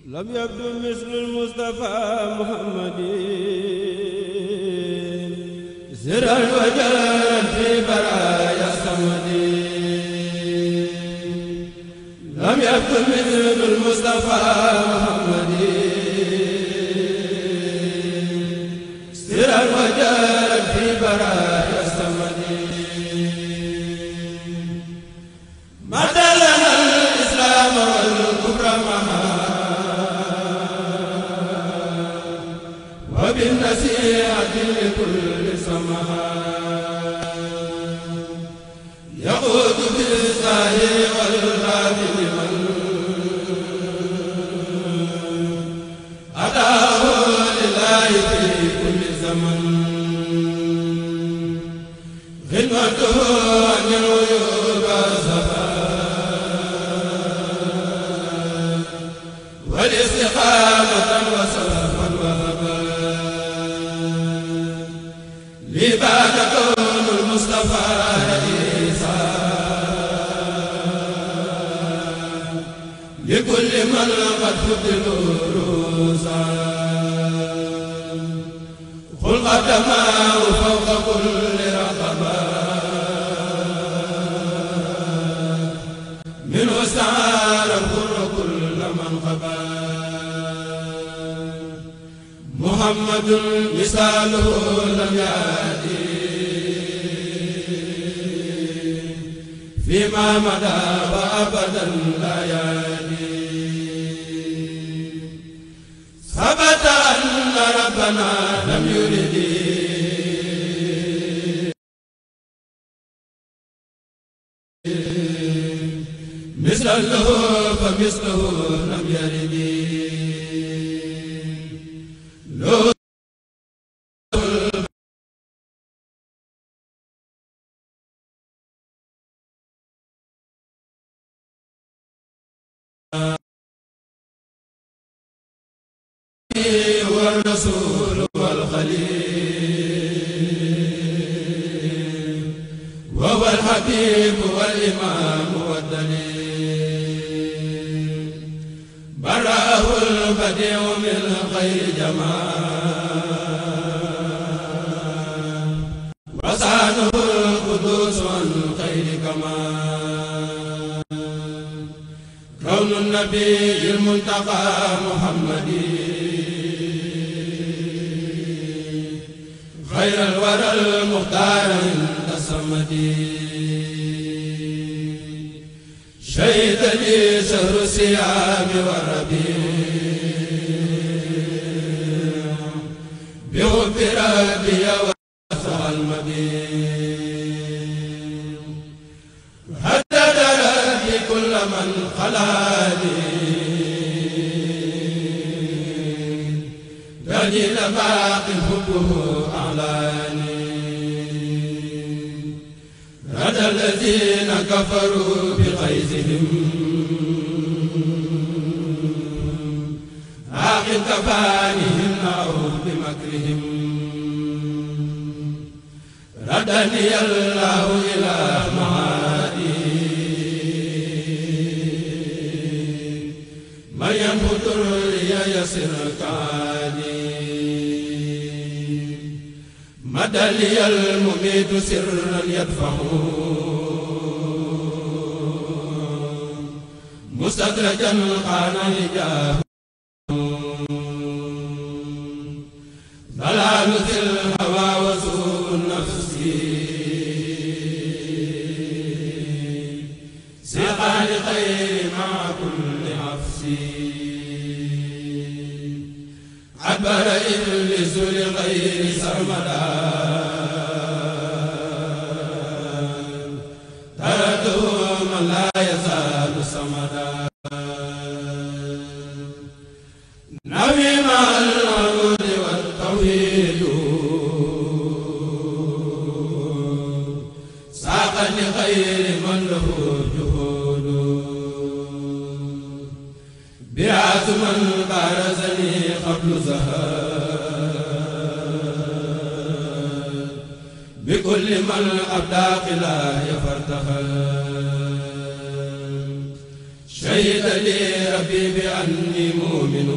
لم يبدو مثل المصطفى محمد سرا وجرا في برايا الصمد لم يبدو مثل المصطفى محمد سرا وجرا في برايا الصمد مدى لنا الإسلام والكفر معا وبالنصيحة لكل سماء يقود بالزاهي والغافل من أداه لله في كل زمن خدمته عن العيوب والزفاء والاستقامة وصفا وهبا لباك كون المصطفى رئيسا لكل من قد فضلوا روسا خلق الدماء فوق كل رقبة منه استعار الغر كل من خبا محمد مثاله لم يأتي فيما مدى وأبدا لا يأتي ثبت أن ربنا لم يرد مثله فمثله لم يرد والرسول والخليل وهو الحبيب والإمام والدليل برأه البديع من خير جمال وصانه القدوس عن خير كمال كون النبي المنتقى محمد خير الورى المختار عند الصمد شهد لي شهر الصيام والربيع بحب ربي وسع المبيع هدد ربي كل من خلاني دليل باقي حبه أعلاني هدى الذين كفروا بغيظهم عاقل كفانهم أو بمكرهم ردني الله إلى معادي من ينفذ لي يسر كادي مدى لي المميت سرا يدفع مستدرجا قال هجاه ضلال ذي الهوى وسوء النفس سيقى لخير مع كل عفس عبر إبليس لغير سرمدا ترده من لا يزال صمدا نبي مع العبود والتوحيد ساق لخير من له جهود بعث من بارزني قبل زهر بكل من أبدى خلاه فارتخى شهد لي ربي ربي بأني مؤمن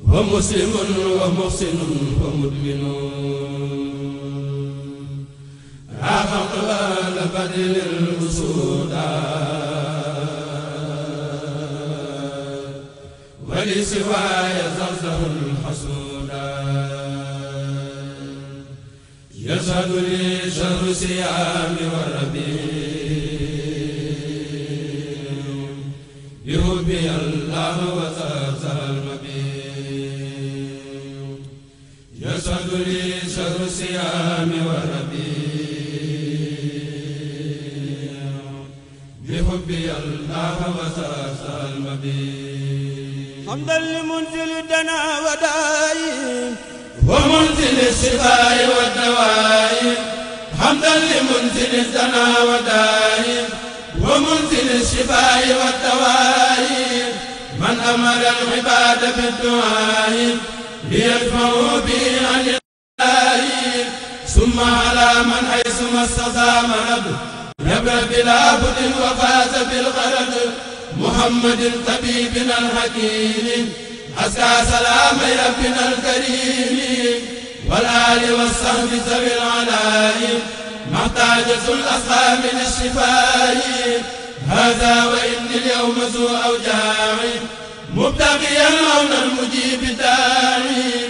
ومسلم ومحسن ومدمن رافق لبدل الأسودا ولسواي زرزر الحسودا يشهد لي شهر صيام والربيع بحبي الله وزرزر المبيع يشهد لي شهر صيام والربيع بحبي الله وزرزر المبيع حمدا لمنزل الدنا ودائم ومنزل الشفاء والدواء حمدا لمنزل الدنا ودائم ومنزل الشفاء والدواء من أمر العباد بالدعاء ليدفعوا به عن الله ثم على من حيث ما استطاع مرض يبرأ بلا بد وفاز بالغرض محمد طبيبنا الحكيم أزكى سلام ربنا الكريم والآل والصحب ذوي العلاء محتاجة الأصحاب للشفاء هذا وإني اليوم ذو أوجاع مبتغيا العون المجيب الداعي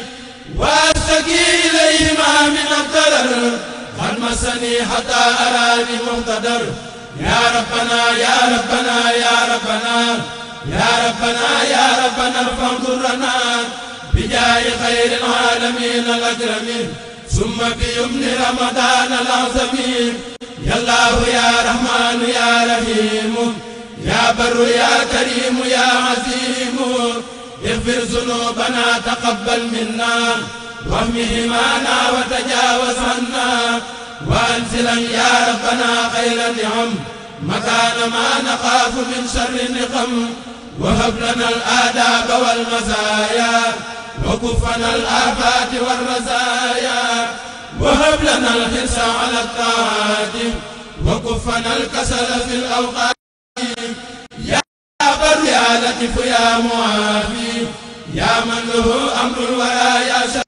وأشتكي إليه ما من الضرر قد مسني حتى أراني مقتدر يا ربنا يا ربنا يا ربنا يا ربنا يا ربنا ارفع ضرنا بجاه خير العالمين الأكرمين ثم بيمن رمضان العظيم يا الله يا رحمن يا رحيم يا بر يا كريم يا عظيم اغفر ذنوبنا تقبل منا واحمه معنا وتجاوز عنا وانزلا يا ربنا خير النعم مكان ما نخاف من شر النقم وهب لنا الآداب والمزايا وكفنا الآفات والرزايا وهب لنا الحرص على الطاعات وكفنا الكسل في الأوقات يا بر يا لطيف يا معافي يا من له أمر الورى يا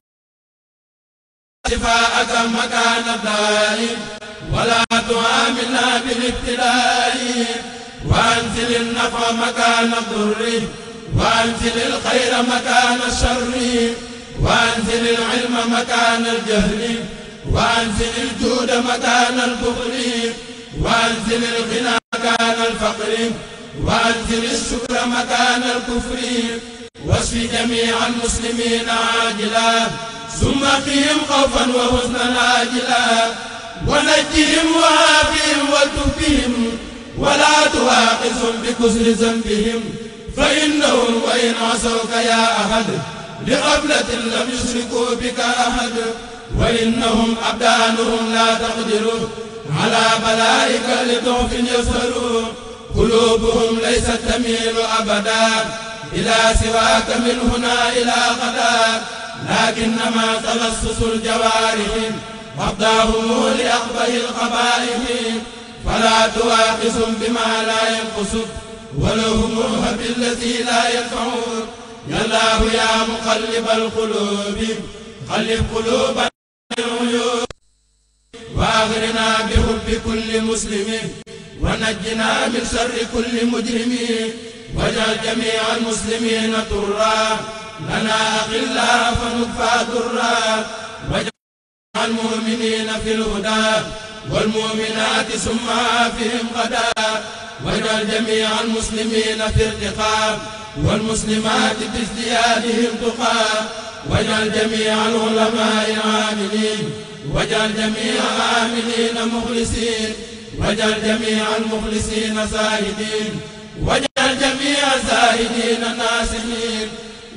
شفاءك مكان الدائم ولا تعاملنا بالابتلاء وأنزل النفع مكان الضر وأنزل الخير مكان الشر وأنزل العلم مكان الجهل وأنزل الجود مكان البخل وأنزل الغنى مكان الفقر وأنزل الشكر مكان الكفر واشف جميع المسلمين عاجلا ثم قهم خوفا وحزنا عاجلا ونجهم وعافهم والتف بهم ولا تواخذهم بكسر ذنبهم فإنهم وإن عصوك يا أحد لغفلة لم يشركوا بك أحد وإنهم أبدانهم لا تقدر على بلائك لضعف يسهروا قلوبهم ليست تميل أبدا إلى سواك من هنا إلى غدا لكنما تلصص الجوارح وأفداهم لأقبح القبائح فلا تواخذهم بما لا ينقصك ولهم بالذي لا ينفعون يا الله يا مقلب القلوب قلب قلوبنا العيوب وأغرنا بحب كل مسلم ونجنا من شر كل مجرم واجعل جميع المسلمين طرا لنا أخلا فنكفى ضرا واجعل المؤمنين في الهدى والمؤمنات ثم فيهم غدا واجعل جميع المسلمين في ارتقاء والمسلمات بازديادهم تقى واجعل جميع العلماء عاملين واجعل جميع عاملين مخلصين واجعل جميع المخلصين زاهدين واجعل جميع الزاهدين ناصحين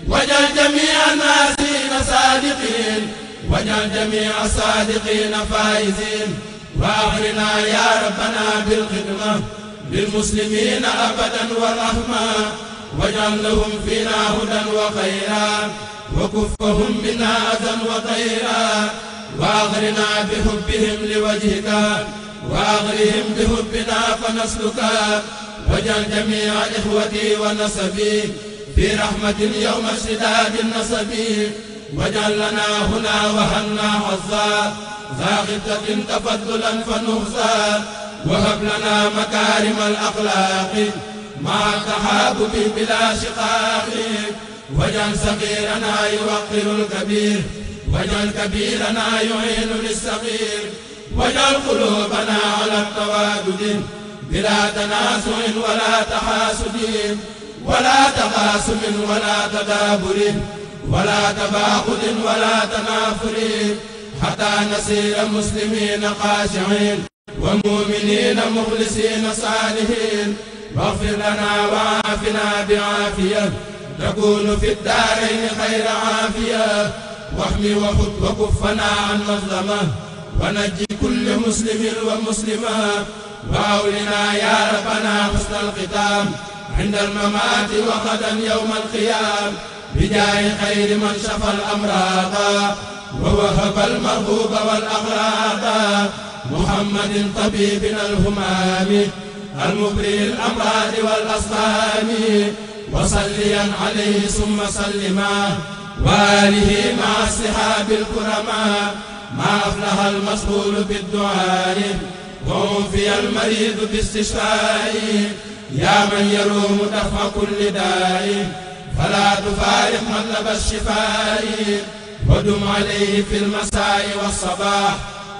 واجعل جميع الناصحين صادقين واجعل جميع الصادقين فائزين وأغرنا يا ربنا بالخدمة للمسلمين أبدا والرحمة واجعل لهم فينا هدى وخيرا وكفهم منا أذى وضيرا وأغرنا بحبهم لوجهك وأغرهم بحبنا فنسلكا واجعل جميع إخوتي ونسبي في رحمة يوم اشتداد النصب واجعل لنا هنا وهنا حظا ذا غبطة تفضلا فنهزا وهب لنا مكارم الأخلاق مع التحابب بلا شقاق واجعل صغيرنا يوقر الكبير واجعل كبيرنا يعين للصغير واجعل قلوبنا على التوادد بلا تنازع ولا تحاسد ولا تخاصم ولا تدابر ولا تباغض ولا تنافر حتى نصير مسلمين خاشعين ومؤمنين مخلصين صالحين واغفر لنا وعافنا بعافية تكون في الدارين خير عافية واحمي وخذ وكفنا عن مظلمة ونجي كل مسلم ومسلمة وأولنا يا ربنا حسن الختام عند الممات وغدا يوم القيام بجاه خير من شفى الأمراض ووهب المرغوب والأغراض محمد طبيبنا الهمام المبرئ الأمراض والأسقام وصليا عليه ثم سلما وآله مع الصحاب الكرماء ما أفلح المسؤول بالدعاء ووفي المريض باستشفاء يا من يروم دفع كل داء فلا تفارق مطلب الشفاء ودم عليه في المساء والصباح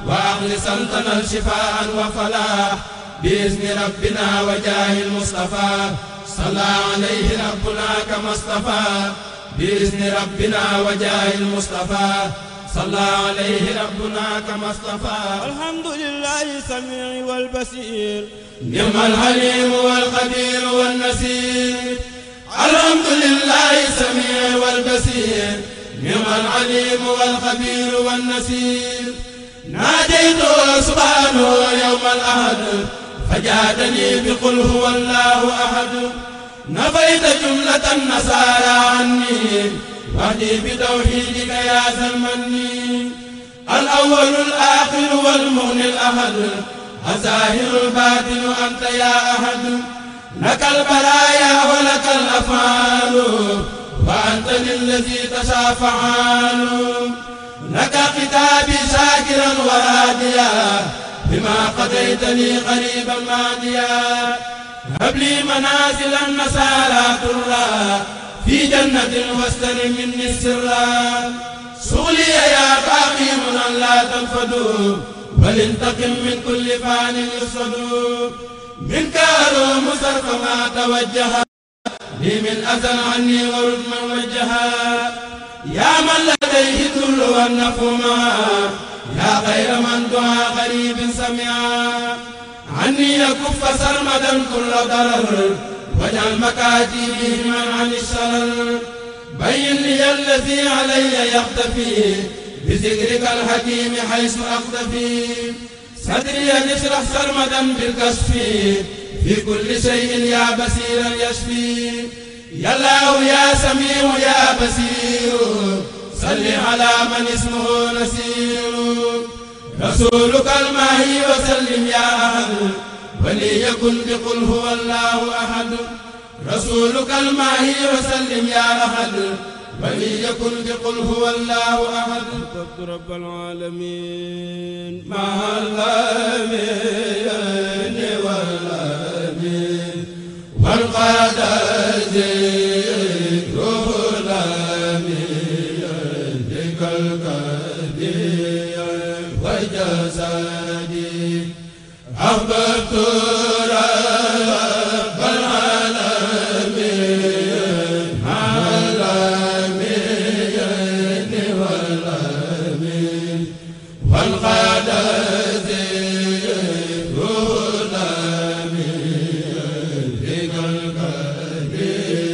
وأخلصا تنل شفاء وفلاح بإذن ربنا وجاه المصطفى صلى عليه ربنا كما اصطفى بإذن ربنا وجاه المصطفى صلى عليه ربنا كما اصطفى الحمد لله السميع والبصير نعم الحليم والخبير والنسير الحمد لله السميع والبصير نعم العليم والخبير والنسير ناديته سبحانه يوم الأحد فجادني بقل هو الله أحد نفيت جملة النصارى عني واهدي بتوحيدك يا ذا المن الأول الآخر والمغني الأحد الظاهر الباطن أنت يا أحد لك البرايا ولك الأفعال وأنت للذي تشاء فعال لك خطابي شاكرا وهاديا بما قضيت لي قريبا ماديا هب لي منازل النصارى ترى في جنة واستلم مني السرا شغلي يا باقي من لا تنفدوا ولانتقم من كل فان يصدوا منك أروم صرف ما توجه لي من أذى عني ورد من وجها يا من لديه الذل والنفو معا يا خير من دعا غريب سمعا عني يكف سرمدا كل ضرر واجعل مكاتبي من عن الشرر بين لي الذي علي يختفي بذكرك الحكيم حيث أختفي صدري نشرح سرمدا بالكشف في كل شيء يا بصيرا يشفي يا الله يا سميع يا بصير صل على من اسمه نسير رسولك الماهي وسلم يا أحد وليكن بقل هو الله أحد رسولك الماهي وسلم يا أحد وليكن بقل هو الله أحد رب العالمين مع الأمين والأمين والقدس روح الأمين ذكر القدير وجسدي أحببت رب العالمين مع الأمين والأمين والقدس روح الأمين ذكر القدير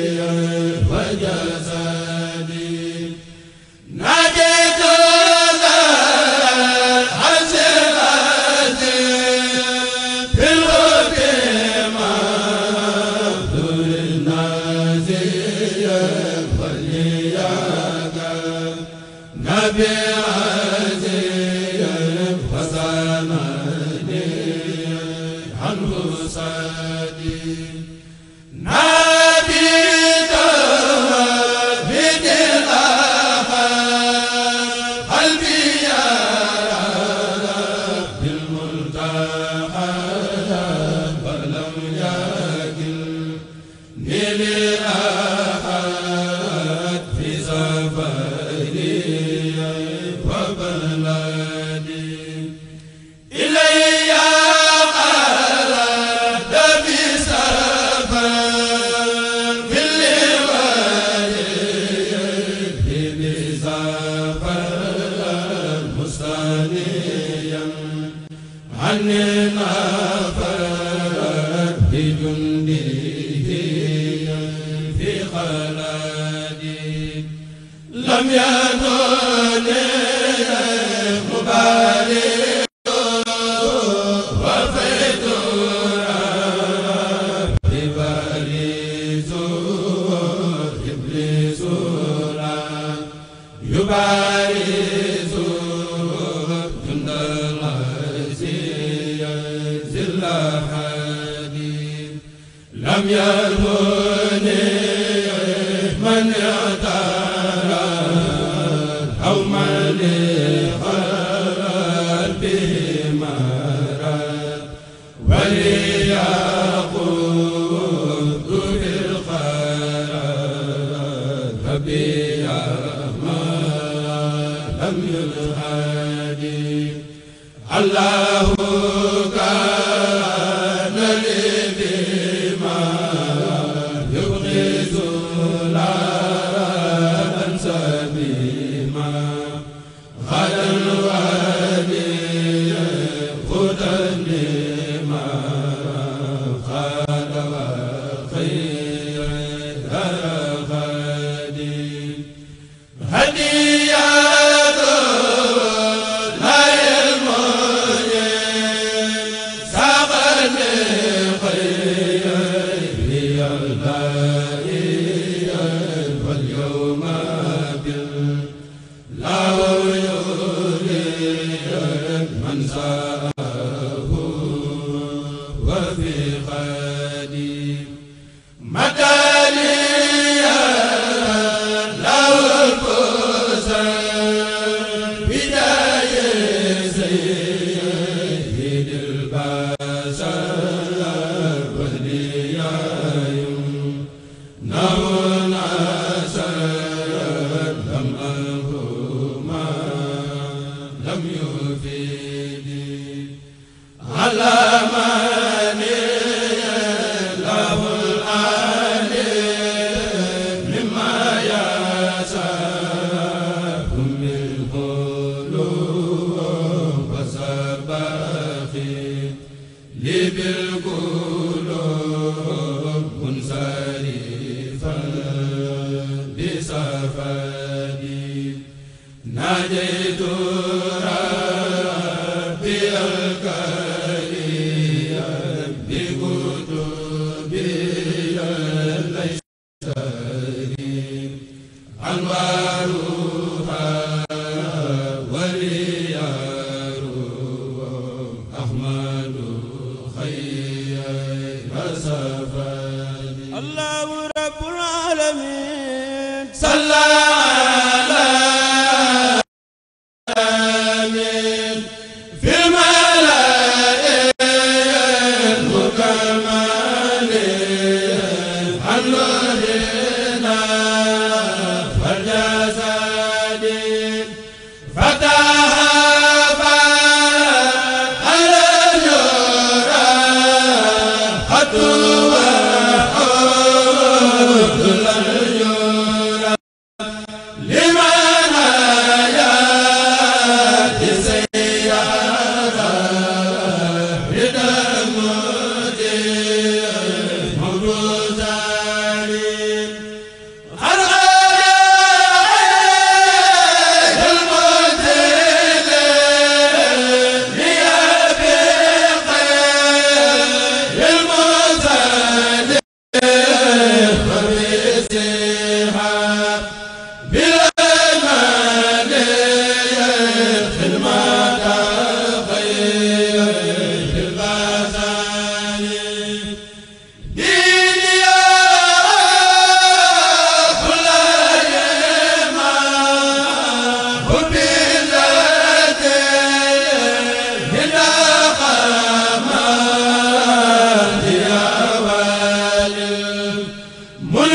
من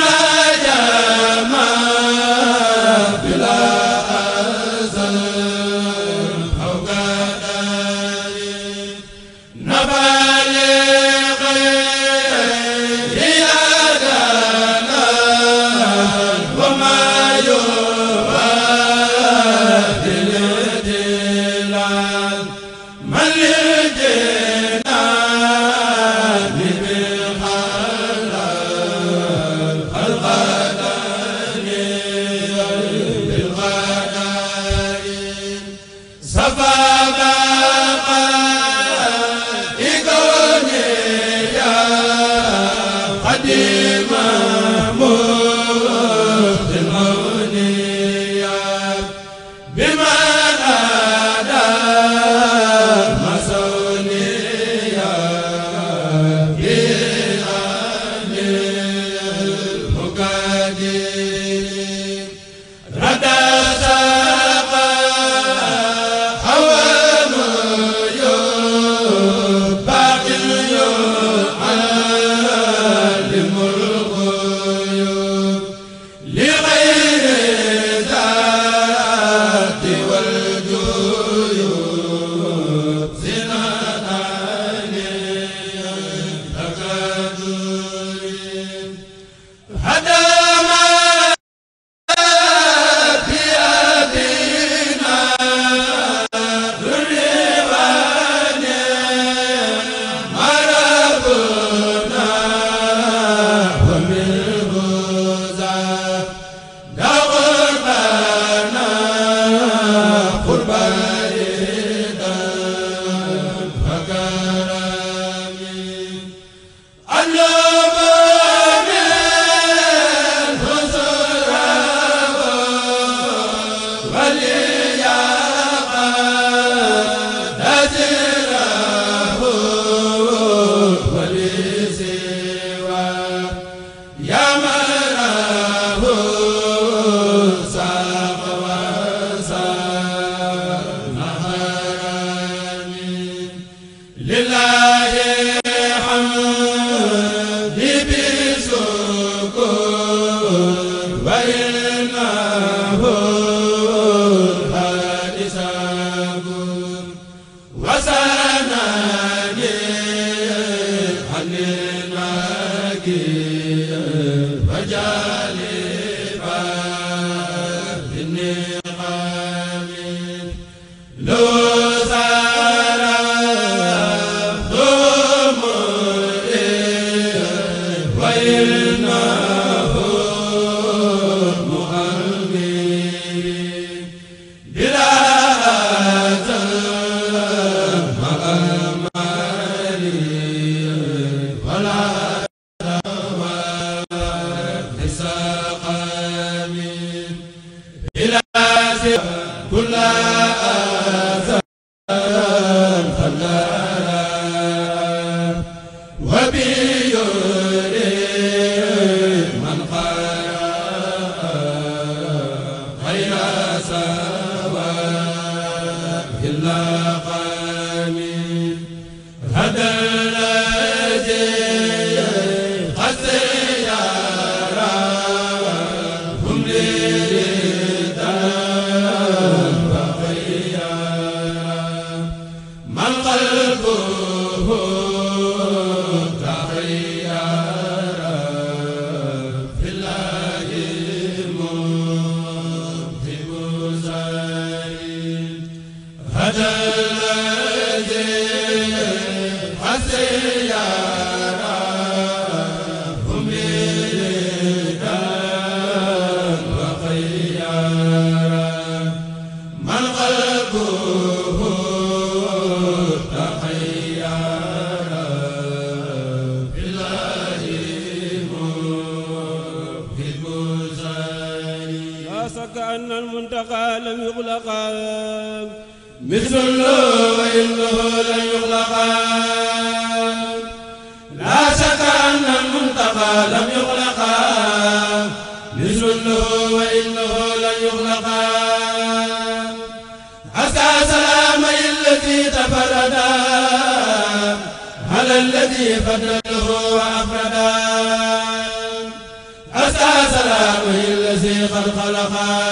أسى سلامه الذي قد خلقا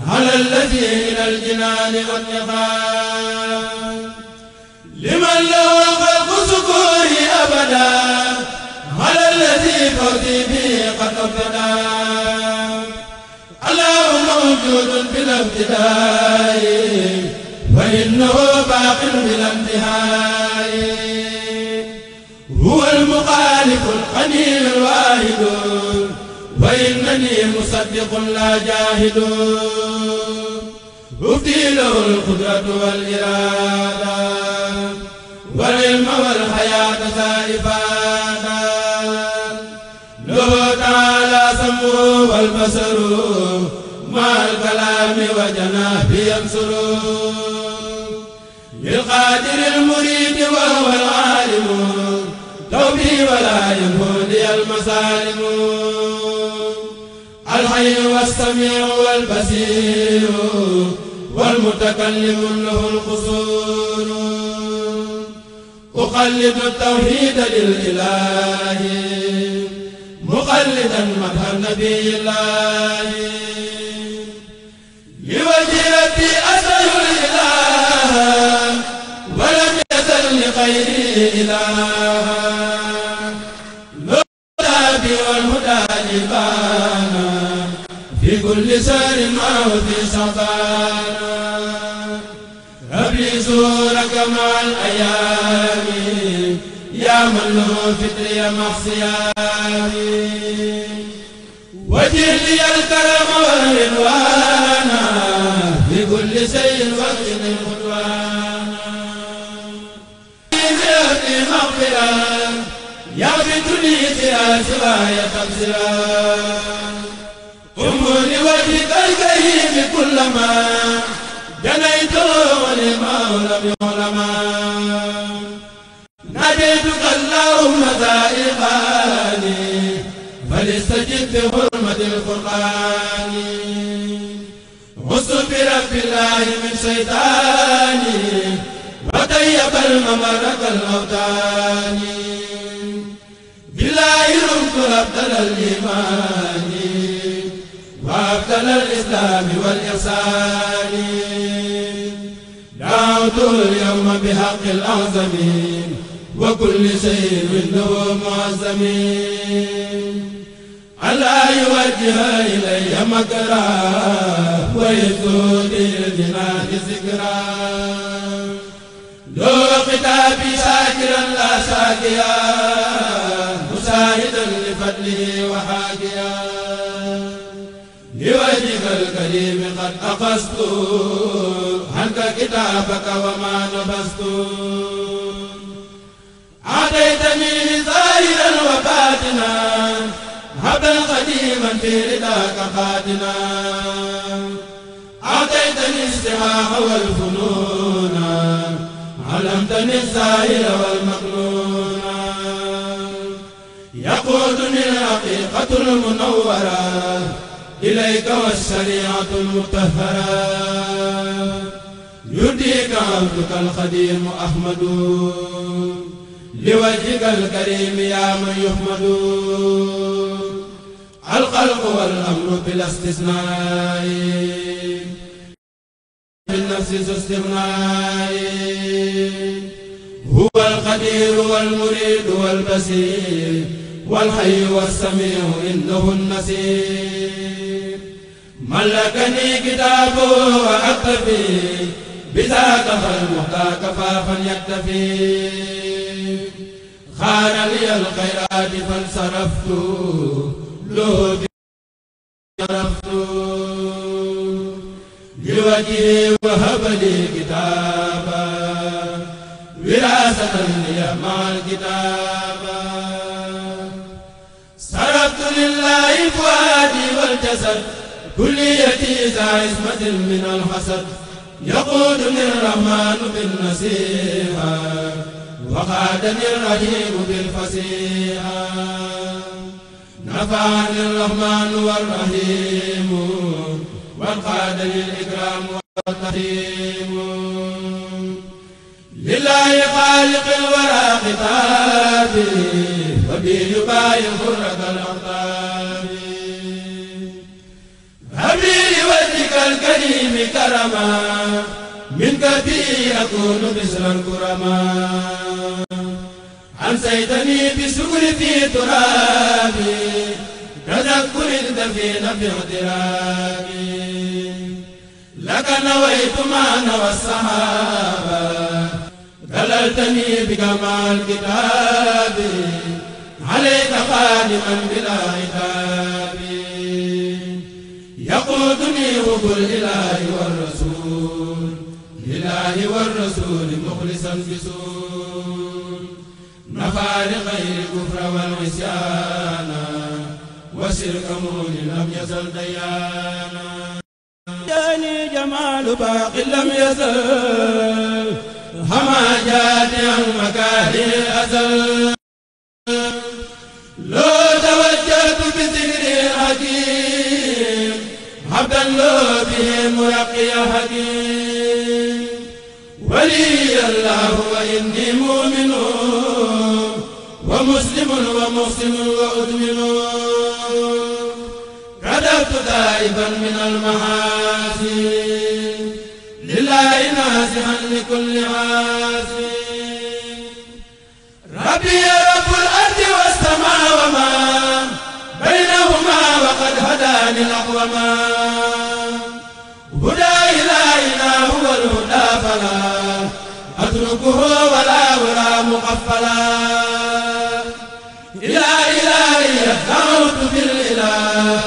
على الذي إلى الجنان أنقا لمن له خلق سكوره أبدا على الذي فوزي به قد أبدا الله موجود بلا ابتداء وإنه باق بلا انتهاء هو المخالق الغني الواحد وإنني مصدق لا جاهد أفتي له القدرة والإرادة والعلم والحياة سائفانا له تعالى سمعه والبصر مع الكلام وجنابه ينصر للقادر المريد وهو العالم توبي ولا ينهدي المسالم الحي والسميع والبصير والمتكلم له القصور أقلد التوحيد للإله مقلدا مدح النبي الله لوجه ربي أسأل الإله ولم يزل لغيري إله الهدى والهدى لبانا في كل سار معه في شعبان هب لي زورك مع الأيام يا من له فطري مع صيامي وجه لي الكرم والرضوان في كل شيء وقت الخطوان في مغفرة يغفرني فيها سواي تبصرا أمور وجهك الكريم كلما جنيت ولما لم يعلم ناديتك اللهم ذائقاني فليستجب بحرمة القرآن غصت برب الله من شيطاني وطيب الممر كالأوتان بالله رمت أبدل الإيمان وأبدل الإسلام والإحسان دعوت اليوم بحق الأعظم وكل شيء منه معظم ألا يوجه إلي مكرا ويزود الجنان ذكرا لو خطابي شاكرا لا شاكيا مساعدا لفضله وحاكيا لوجهك الكريم قد أخذت عنك كتابك وما نبذت أعطيتني ظاهرا وباطنا عبدا قديما في رداك خاتنا أعطيتني السماع والفنون علمتني الظاهر والمكنون يقودني الحقيقة المنورة إليك والشريعة المطهرة يرضيك عبدك الخديم أحمد لوجهك الكريم يا من يحمد الخلق والأمر بلا استثناء بالنفس ذو استغناء هو القدير والمريد والبصير والحي والسميع إنه النصير ملكني كتابه وأكتفي بذاك فالمحتى كفافا يكتفي خان لي الخيرات فانصرفت له عرفت بوجهه وهب لي كتابا وراثة لي مع الكتابا صرفت لله فؤادي والجسد كليتي ذا عصمة من الحسد يقودني الرحمن بالنصيحة وقادني الرحيم بالفصيحة نفعني الرحمن والرحيم وانقادني الإكرام والتحريم لله خالق الورى خطابي وبه يباين فرة الأخطاب هبي لوجهك الكريم كرما منك بي أكون بسر الكرماء أنسيتني بشكر في ترابي تذكر الدفين في اغترابي لك نويت ما نوى الصحابة دللتني بك مع الكتاب عليك خادما بلا عتاب يقودني حب الإله والرسول لله والرسول مخلصا بسول نفع لغير الكفر والعصيان وشرك مون لم يزل ديانا جاني جمال باق لم يزل هما جاتي عن مكاره الأزل لو توجهت بذكر الحكيم عبدا لو به مرقي حكيم ولي الله وإني مؤمن ومسلم ومحسن وأدمن كذبت تائبا من المعاصي لله ناصحا لكل عاصي ربي رب الأرض والسماء وما بينهما وقد هداني الأقوما هدى إلهنا هو الهدى فلا أتركه ولا أرى مقفلا إلى إلهي دعوت بالإله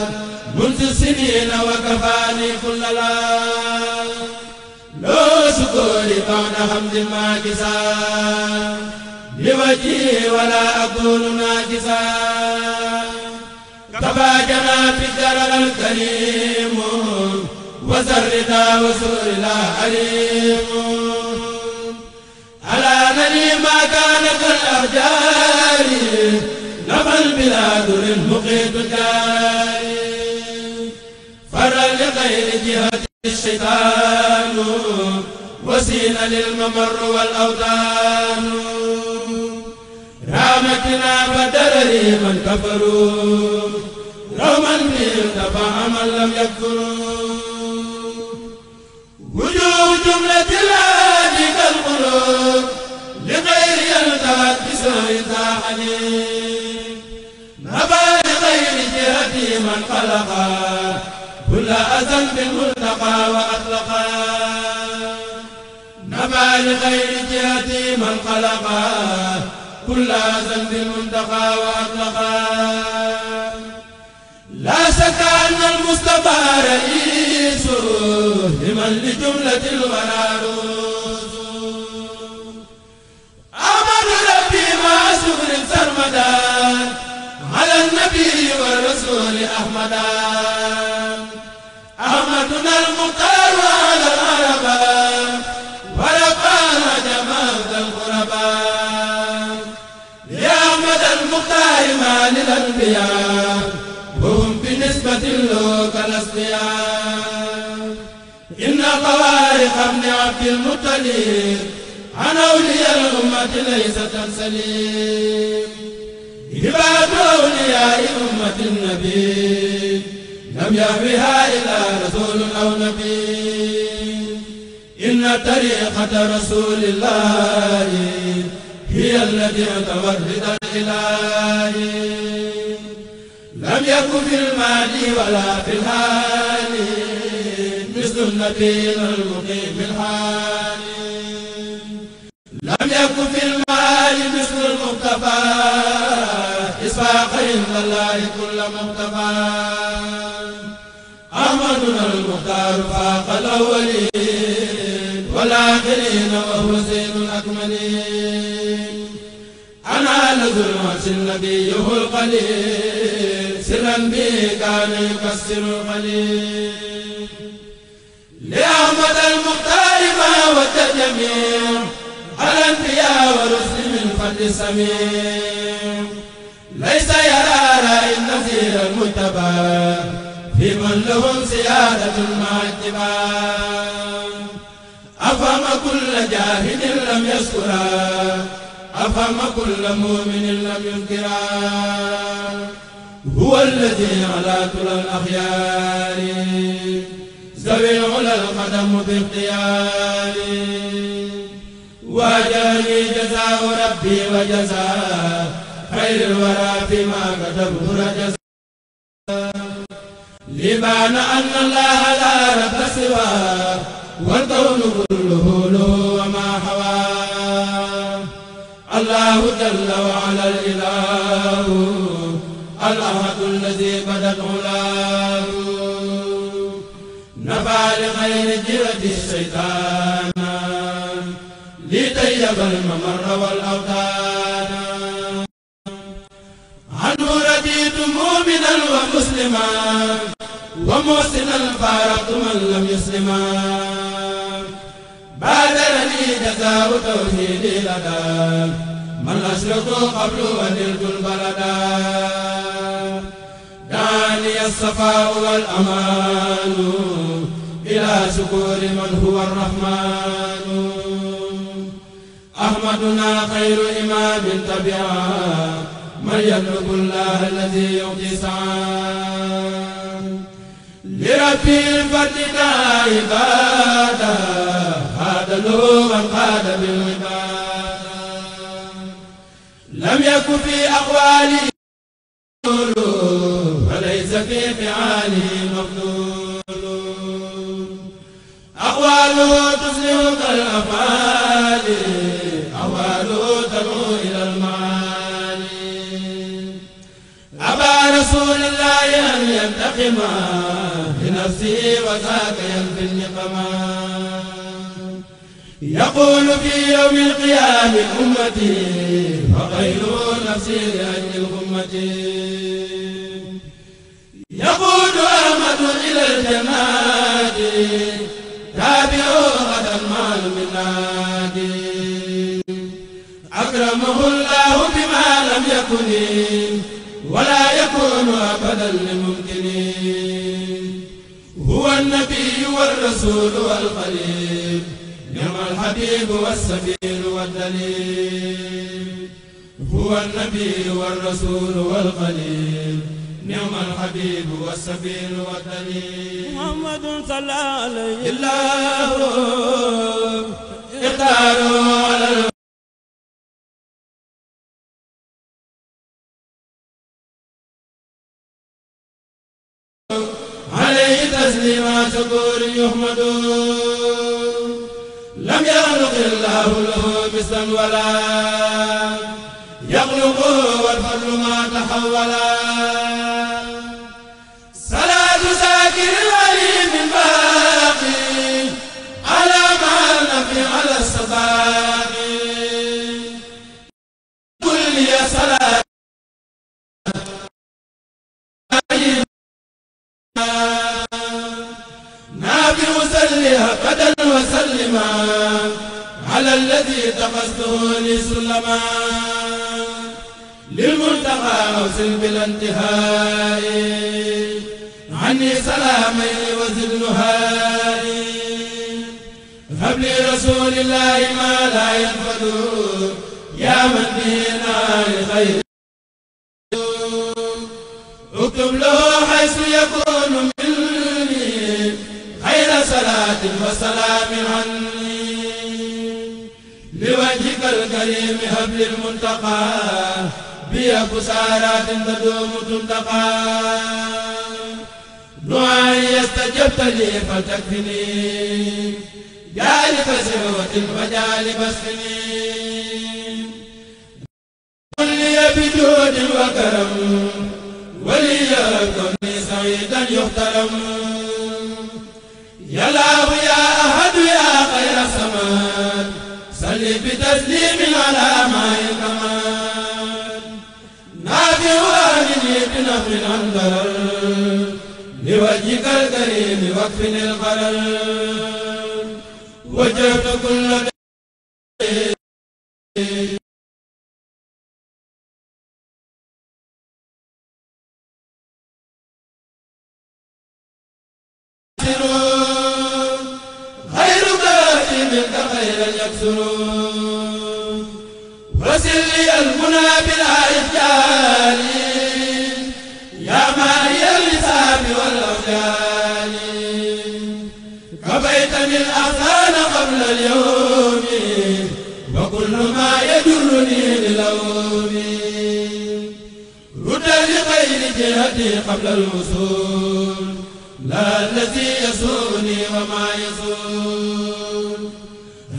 منذ السنين وكفاني كل لا لو شكوري بعد حمد ماكسا لوجهي ولا أقول ناكسا كفى جنابي الجلال الكريم وزردا وسور لا عليم على نني ما كان كالأحجار نفى البلاد للمقيت الجاري فر لغير جهة الشيطان وسين للممر والأوطان رحمتنا فدرري من كفروا روما دفع من لم يكفروا وجوه جملة الهادي كالقلوب لغير يلتهت بسوء ساحني نبى لغير جهتي من خلقا كل أذى بالملتقى وأطلقا نبى لغير جهتي من خلقا كل أذى بالملتقى وأطلقا لا شك أن المصطفى رئيس لمن لجملة الورى روس أحمد ربي مع شكر سرمدا على النبي والرسول أحمدا أحمدنا المختار على العرباء ورفعنا جماعة الغرباء لأحمد المختار ما للأنبياء وهم بنسبة له كالأصفياء إن خوارق ابن عبد المطلب عن أولياء الأمة ليس تنسليم هبات أولياء أمة النبي لم يهوها إلا رسول أو نبي إن طريقة رسول الله هي التي تورد الإلهي لم يكن في الماضي ولا في الحال مثل النبي المقيم الحالي لم يكن في المال مثل المقتفى إسفاق إلا الله كل مقتفى أحمدنا المختار فاق الأولين والآخرين وهو زين الأكملين أنا لذو العرش النبي القليل سرا به كان يكسر القليل لأحمد المختار ما ود الجميع على الأنبياء والرسل من فضل السميع ليس يرى رأي النذير المجتبى في من لهم سيادة مع اتباع أفهم كل جاهد لم يشكرا أفهم كل مؤمن لم ينكرا هو الذي على طول الأخيار ذوي العلا القدم باختيار واجاني جزاء ربي وجزاء خير الورى فيما كتبه رجزاء لبان أن الله لا رب سواه والكون كله له وما حواه الله جل وعلا الإله الأحد الذي بدت علاه نفع لغير جرة الشيطان لطيب الممر والأوطان عنه رديت مؤمنا ومسلما ومحسنا فارقت من لم يسلما بادرني جزاء توحيدي لدى من أشركوا قبل ونلت البلدا دعني الصفاء والأمان إلى شكور من هو الرحمن أحمدنا خير إمام تبعا من يطلب الله الذي يعطي سعان لربي الفتح عبادا هذا له من قاد بالعبادة لم يكن في أقواله وليس في فعاله مفضول أقواله تصلح كالأفعال أقواله تدعو إلى المعالي أبى رسول الله أن ينتقم لنفسه وذاك ينفي النقما يقول في يوم القيامة أمتي فخير نفسي لأجل الأمة يقول أحمد إلى الجنات تابعوا غدا مع المناد أكرمه الله بما لم يكن ولا يكون أبدا لممكن هو النبي والرسول والخليل نعم الحبيب والسبيل والدليل هو النبي والرسول والخليل نعم الحبيب والسبيل والدليل محمد صلى عليه الله اختاروا على عليه تسليما شكور يحمد لم يخلق الله له مثلا ولا يخلق والفضل ما تحولا صلاة ساكر العليم الباقي على ما النبي على الصباقي كل يا صلاة نبي وسلها أبدا وسلما على الذي تقصده لي سلما للمنتقى أوصل بلا انتهاء عني سلامي وزد نهائي هب لي رسول الله ما لا ينفد يا من به نال خير اكتب له حيث يكون مني خير صلاة وسلام عني لوجهك الكريم هب لي المنتقى بيا بسارات تدوم تنتقى دعائي استجبت لي فلتكفني جالب سهوة وجالب سنين قل لي بجود وكرم وليكن سعيدا يحترم يا الله يا أحد يا خير السماء صل بتسليم على ماء الكمال نافع آمني بنفر عن ضرر لوجهك الكريم واكفني الخلل وجهت كل غير منك خيرا يكثر وسل لي المنى بلا إفجار يا الأحزان قبل اليوم وكل ما يجرني للوم رد لغير جهتي قبل الوصول لا الذي يسوني وما يسول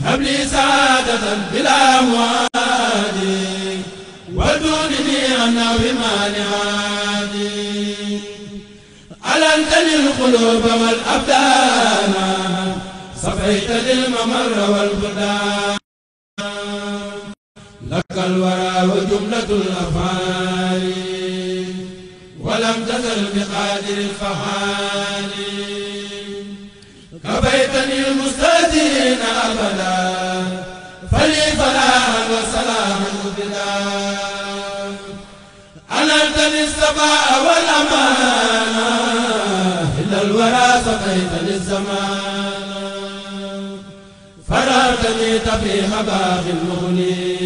هب لي سعادة بلا مواد ودونني عن نوي مانعادي ألنت للقلوب والأبدان صفيت للممر والبلدان لك الورى وجملة الأفعال ولم تزل بقادر الفعال كفيتني المستهزئين أبدا فلي فلاحا وسلاما مبدا أنلتني السماء والأمان إلا الورى سقيتني الزمان فررتني تفريح باغ المغني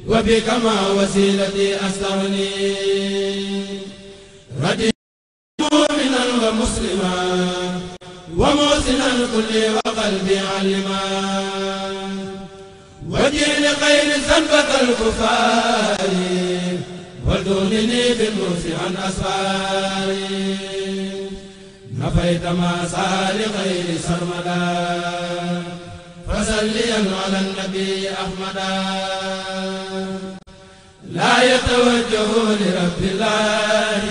وبك ما وسيلتي أستغني رديت مؤمنا ومسلما ومحسنا كلي وقلبي علما وجه لخير سنبة الكفار ودونني بالموس عن أسفاري نفيت ما سال غير سرمدا فصليا على النبي أحمدا لا يتوجه لرب الله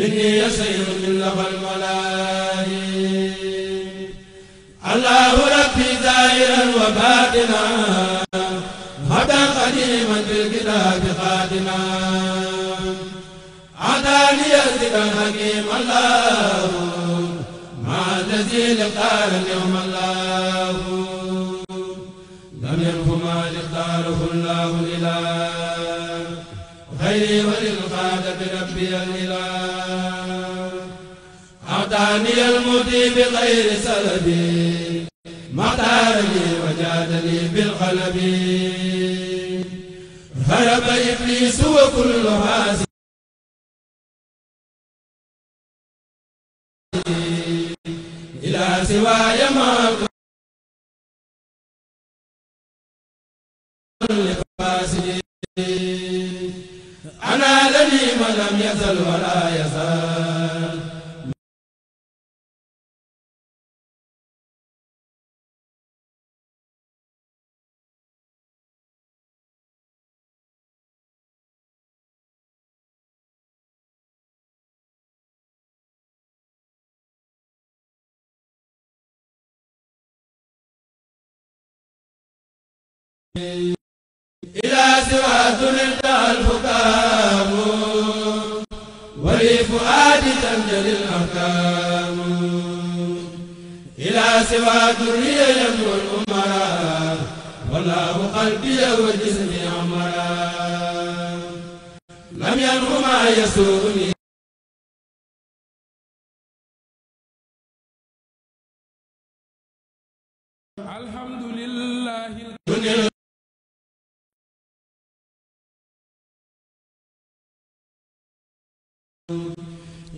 مني يسير من لغى الملاهي الله ربي ظاهرا وباطنا هدى قديما بالكتاب خادما عداني الذكر الحكيم الله مع الذي اختار اليوم الله لم ينف ما اختاره الله الاله غيري وللقاد بربي الاله اعطاني المؤتي بغير سلبي ما اختارني وجادني بالقلب هرب ابليس وكل حاسد الى سواي ما أنا لني من لم يزل ولا يزال إلى سواد انتهى الحكام ولفؤاد تنجلي الأحكام إلى سواد الريا يمنو الأمراء والله قلبي وجسمي عمرا لم ينه ما يسوني الحمد لله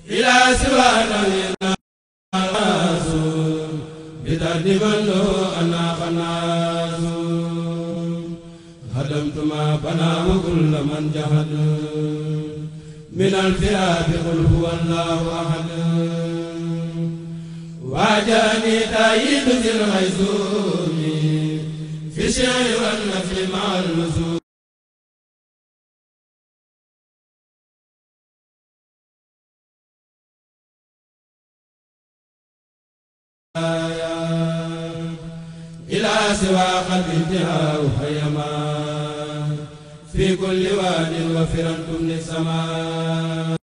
إلى سوانا الناس بترتيب له أنا خناس هدمت ما بنى وكل من جهد من الفئات قل هو الله أحد واجاني تأييد ذي الغيثوم في الشعر والنفل مع اللزوم إلى سوى قلب انتهاء حيما في كل واد وفرنتم للسماء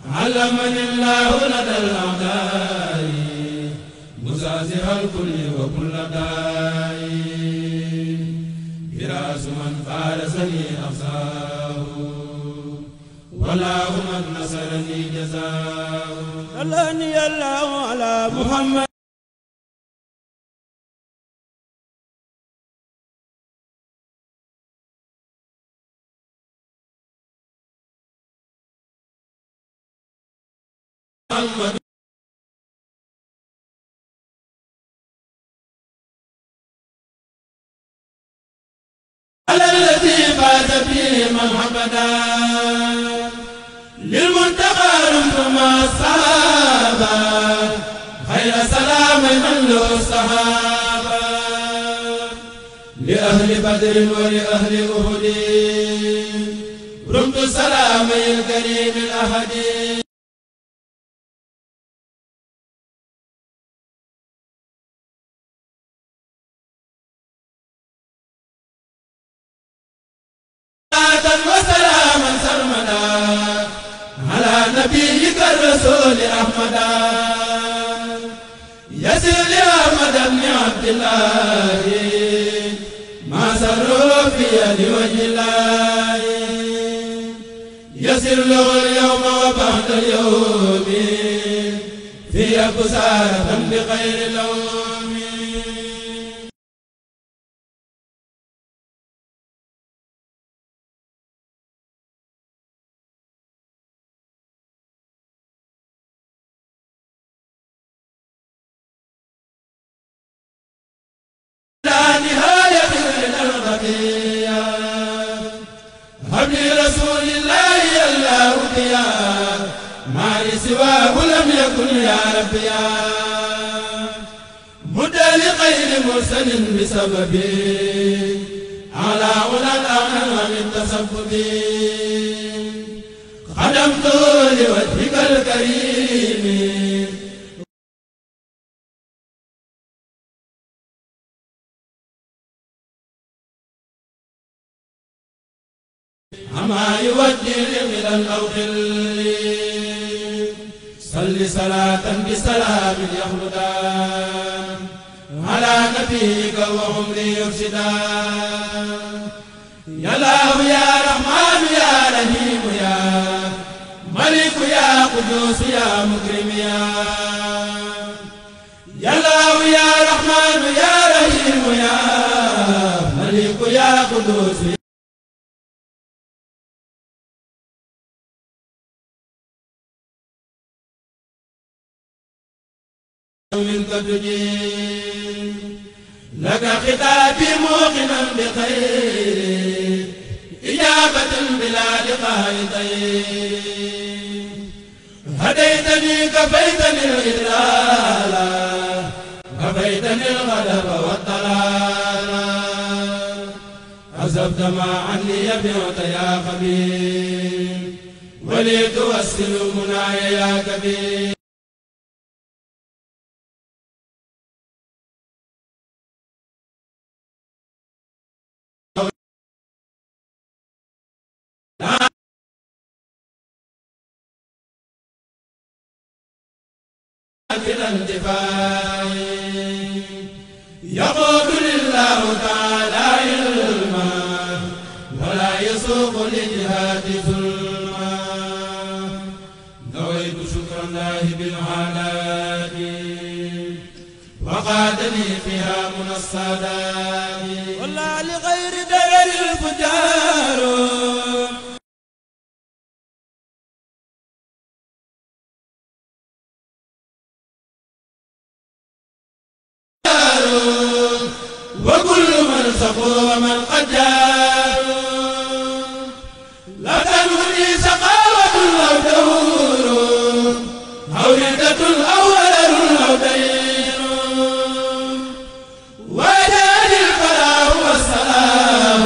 علمني الله لدى الأعداء مسازح الكل وكل داء براس من فارسني أقصاه والله من نصرني جزاه صلاني الله على محمد محمد على الذي فاز به من حمدا للمنتقى رمتم الصحابة خير سلام من له الصحابة لأهل بدر ولأهل أهد رمت سلام الكريم الأحد وسلاما سرمدا على نبيك الرسول أحمدا يسر لأحمد بن عبد الله ما سروا في لوجه الله يسر له اليوم وبعد اليوم في بسارة بغير لوم حبل رسول الله الله بيا ما لسواه لم يكن يا رب يا مدى لغير مرسل بسببي على أولى الأعلى من تسببي خدمت لوجهك الكريم أما يودي إلى الأوخل صل صلاة بسلام يخلدان على نبيك وعمري يرشدا يا الله يا رحمن يا رحيم يا ملك يا قدوس يا مكرم يا الله يا رحمن يا رحيم يا ملك يا قدوس منك تجيب لك خطابي موقنا بخير إجابة بلا لقاء طيب هديتني كفيتني الإضلال كفيتني الغلب والضلال عزبت ما عني يبيعت يا خبير ولي توسل منايا يا كبير يقول لله تعالى علما ولا يسوق لجهاد ظلما نويت شكر الله بالعالات وقادني فيها من الصادات ولا لغير درر الفجار وكل من سقوا ومن قد جاروا لا تنهني سقاوة أو دور أو ردة أو ولر أو دين وجعل الفلاح والسلام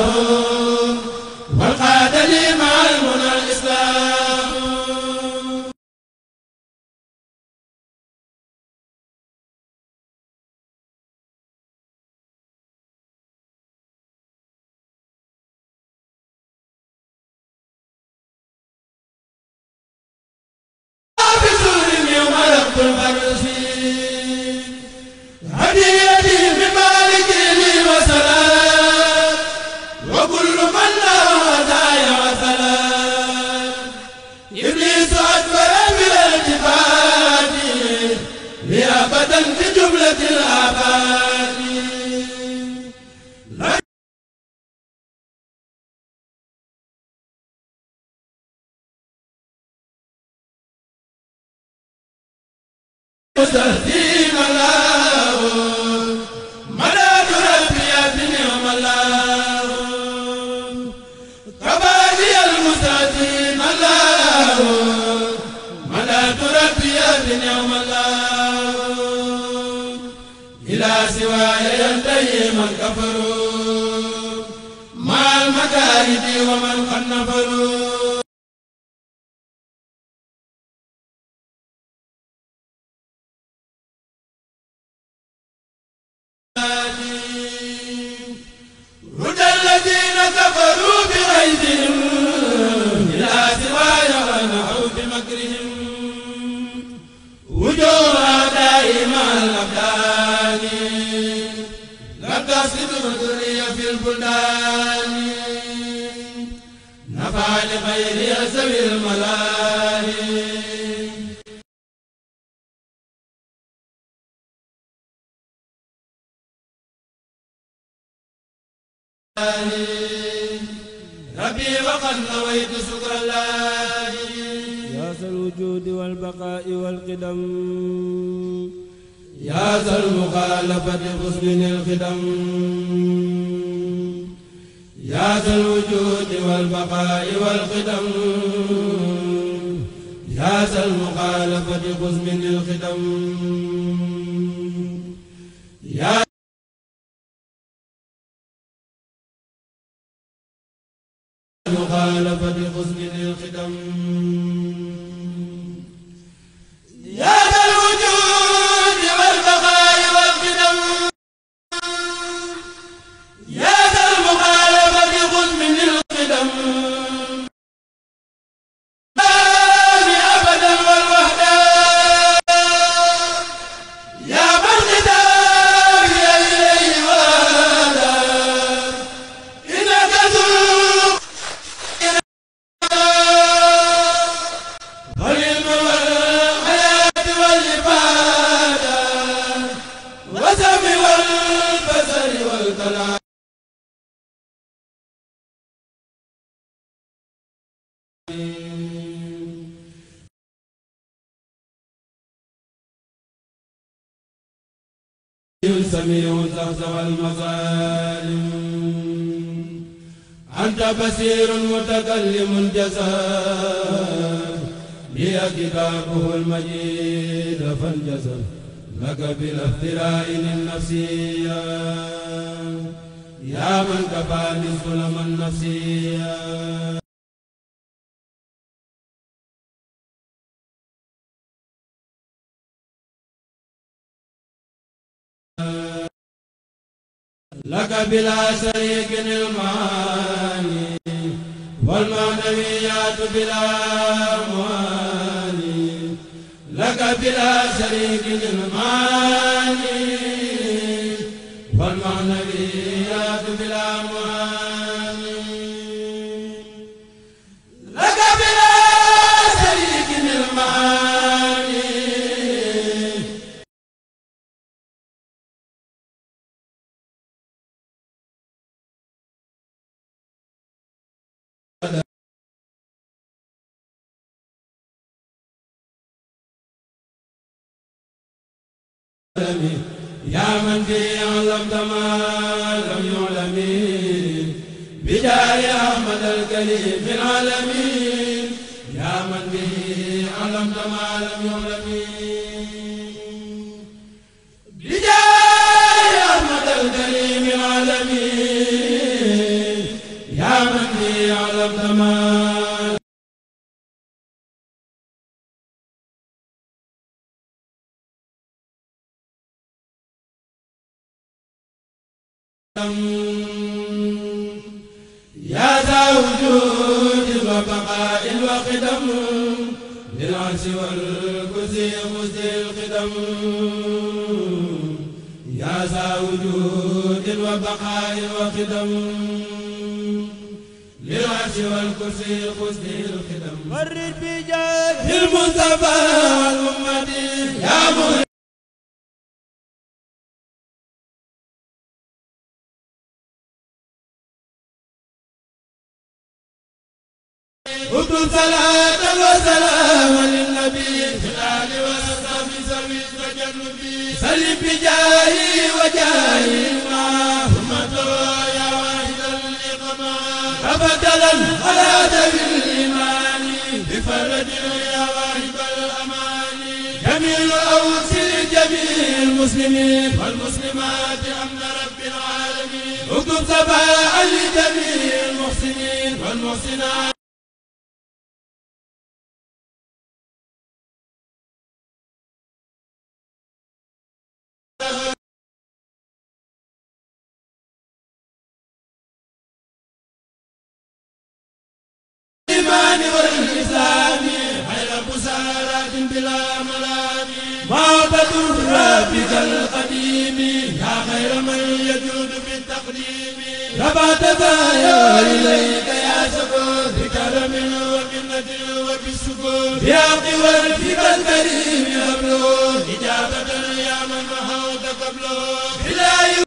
والقاد لي مع المنى الإسلام المستهزئين الله مداد ربي بنعم الله كبادي المستهزئين الله مداد ربي بنعم الله إلى سواي ينتهي من كفروا مع المكائد ومن قد نفروا هدى الذين كفروا بغيظهم إلى سواي ونحوا بمكرهم وجوه أعدائي مع الأبدان لم تصد ذرية في البلدان نفع لغير يسوي الملاهي ربي وقد نويت شكر الله يا ذا الوجود والبقاء والقدم يا ذا المخالفة حسن الخدم يا ذا الوجود والبقاء والقدم يا ذا المخالفة حسن الخدم يا مخالفة حسن الخدم يا ذا الوجود والبقاء والقدم يا ذا المخالفة حسن الخدم أبدا والوحدة يا من ختامي إليه وهذا إنك ذو سميع زهزه المظالم أنت بصير متكلم جزاء لي كتابه المجيد فانجزر لك بلا افتراء النفسية يا من كفاني الظلم النفسية لك بلا شريك المعاني والمعنويات بلا مواني لك بلا شريك المعاني والمعنويات بلا مواني لك بلا شريك المعاني يا من به علمت ما لم يعلم بجاه أحمد الكريم في العالمين يا من به علمت ما لم يعلم بجاه أحمد الكريم في العالمين يا من به علمت ما يا ذا وجود وبقاء وقدم للعرش والكرسي خذ القدم يا ذا وجود وبقاء وقدم للعرش والكرسي خذ القدم فرد بجاه المصطفى والأمة يا مهر اكتب صلاة وسلام للنبي في الآل والصحب سوي الزكاة سلم بجاهي وجاهي ما همته يا واحد الإقمام أبدلا على ذوي الإيمان بفرد يا واحد الأمان جميل أوصل جميع المسلمين والمسلمات أمن رب العالمين اكتب صباح لجميع المحسنين والمحسنات الإيمان والإسلام خير بسارات بلا ملام معبد ربك القديم يا خير من يجود بالتقديم ربعت ذايا إليك يا شكور بكرم ومنة وبالشكور بحق والفك الكريم أبلغ إجابة يا من محوت قبله إلهي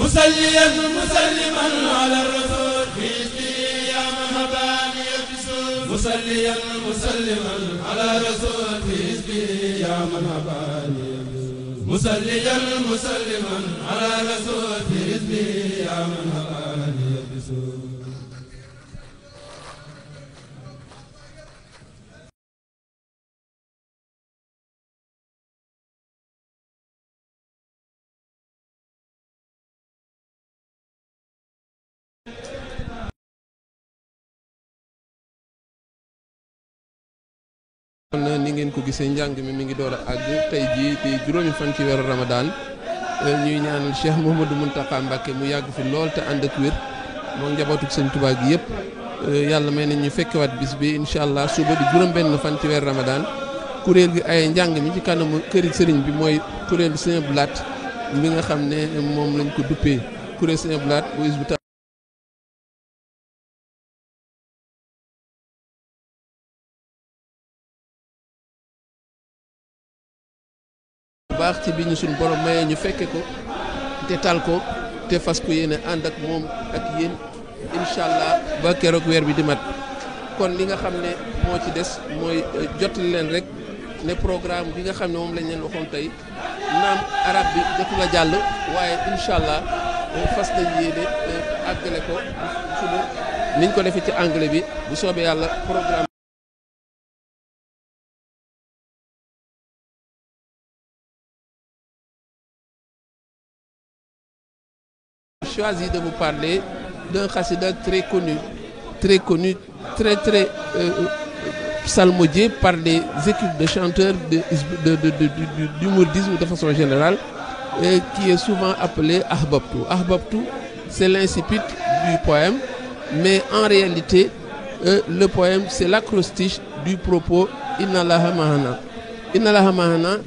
مسليا مسلما على الرسول في يا من هباني يبسول مسليا مسلما على الرسول في يا من هباني يبسول مسليا مسلما على الرسول في يا من هباني يبسول ni ngeen ko gisee njàng mi ngi door a àgg tey jii di juróomi fan ci weeru Ramadan ñuy ñaanal Cheikh Mouhamadou Mountakha Mbacké mu yàgg fi lool te ànd ak wér moom njabootu Sëñ Tuubaa gi yëpp yàlla may nañ ñu fekkewaat bis bi incha allah suba di juróom-benn fan ci weeru Ramadan kuréel gi ay njàng mi ci kanamu këri sëriñ bi mooy kuréel Sëñ Abdou Lahat mi nga xam ne moom lañ ko duppee kuréel Sëñ Abdou Lahat bu Hizbut baax ci bi ñu suñu borom mayee ñu fekke ko te tal ko te fas ko yéene ànd ak moom ak yéen incha allah ba keroog weer bi di mat kon li nga xam ne moo ci des mooy jottali leen rek ne programme bi nga xam ne moom lañ leen waxoon tey naam arab bi jotul a jàll waaye incha allah fas nañ yéene àggale ko suba niñ ko defee ci anglais bi bu soobee yàlla programme choisi de vous parler d'un khassida très connu, très psalmodié par les équipes de chanteurs du mouridisme de façon générale, qui est souvent appelé Ahbabtu. Ahbabtu, c'est l'incipit du poème, mais en réalité, le poème, c'est l'acrostiche du propos Inna Allaha Mahana. Inna Allaha Mahana.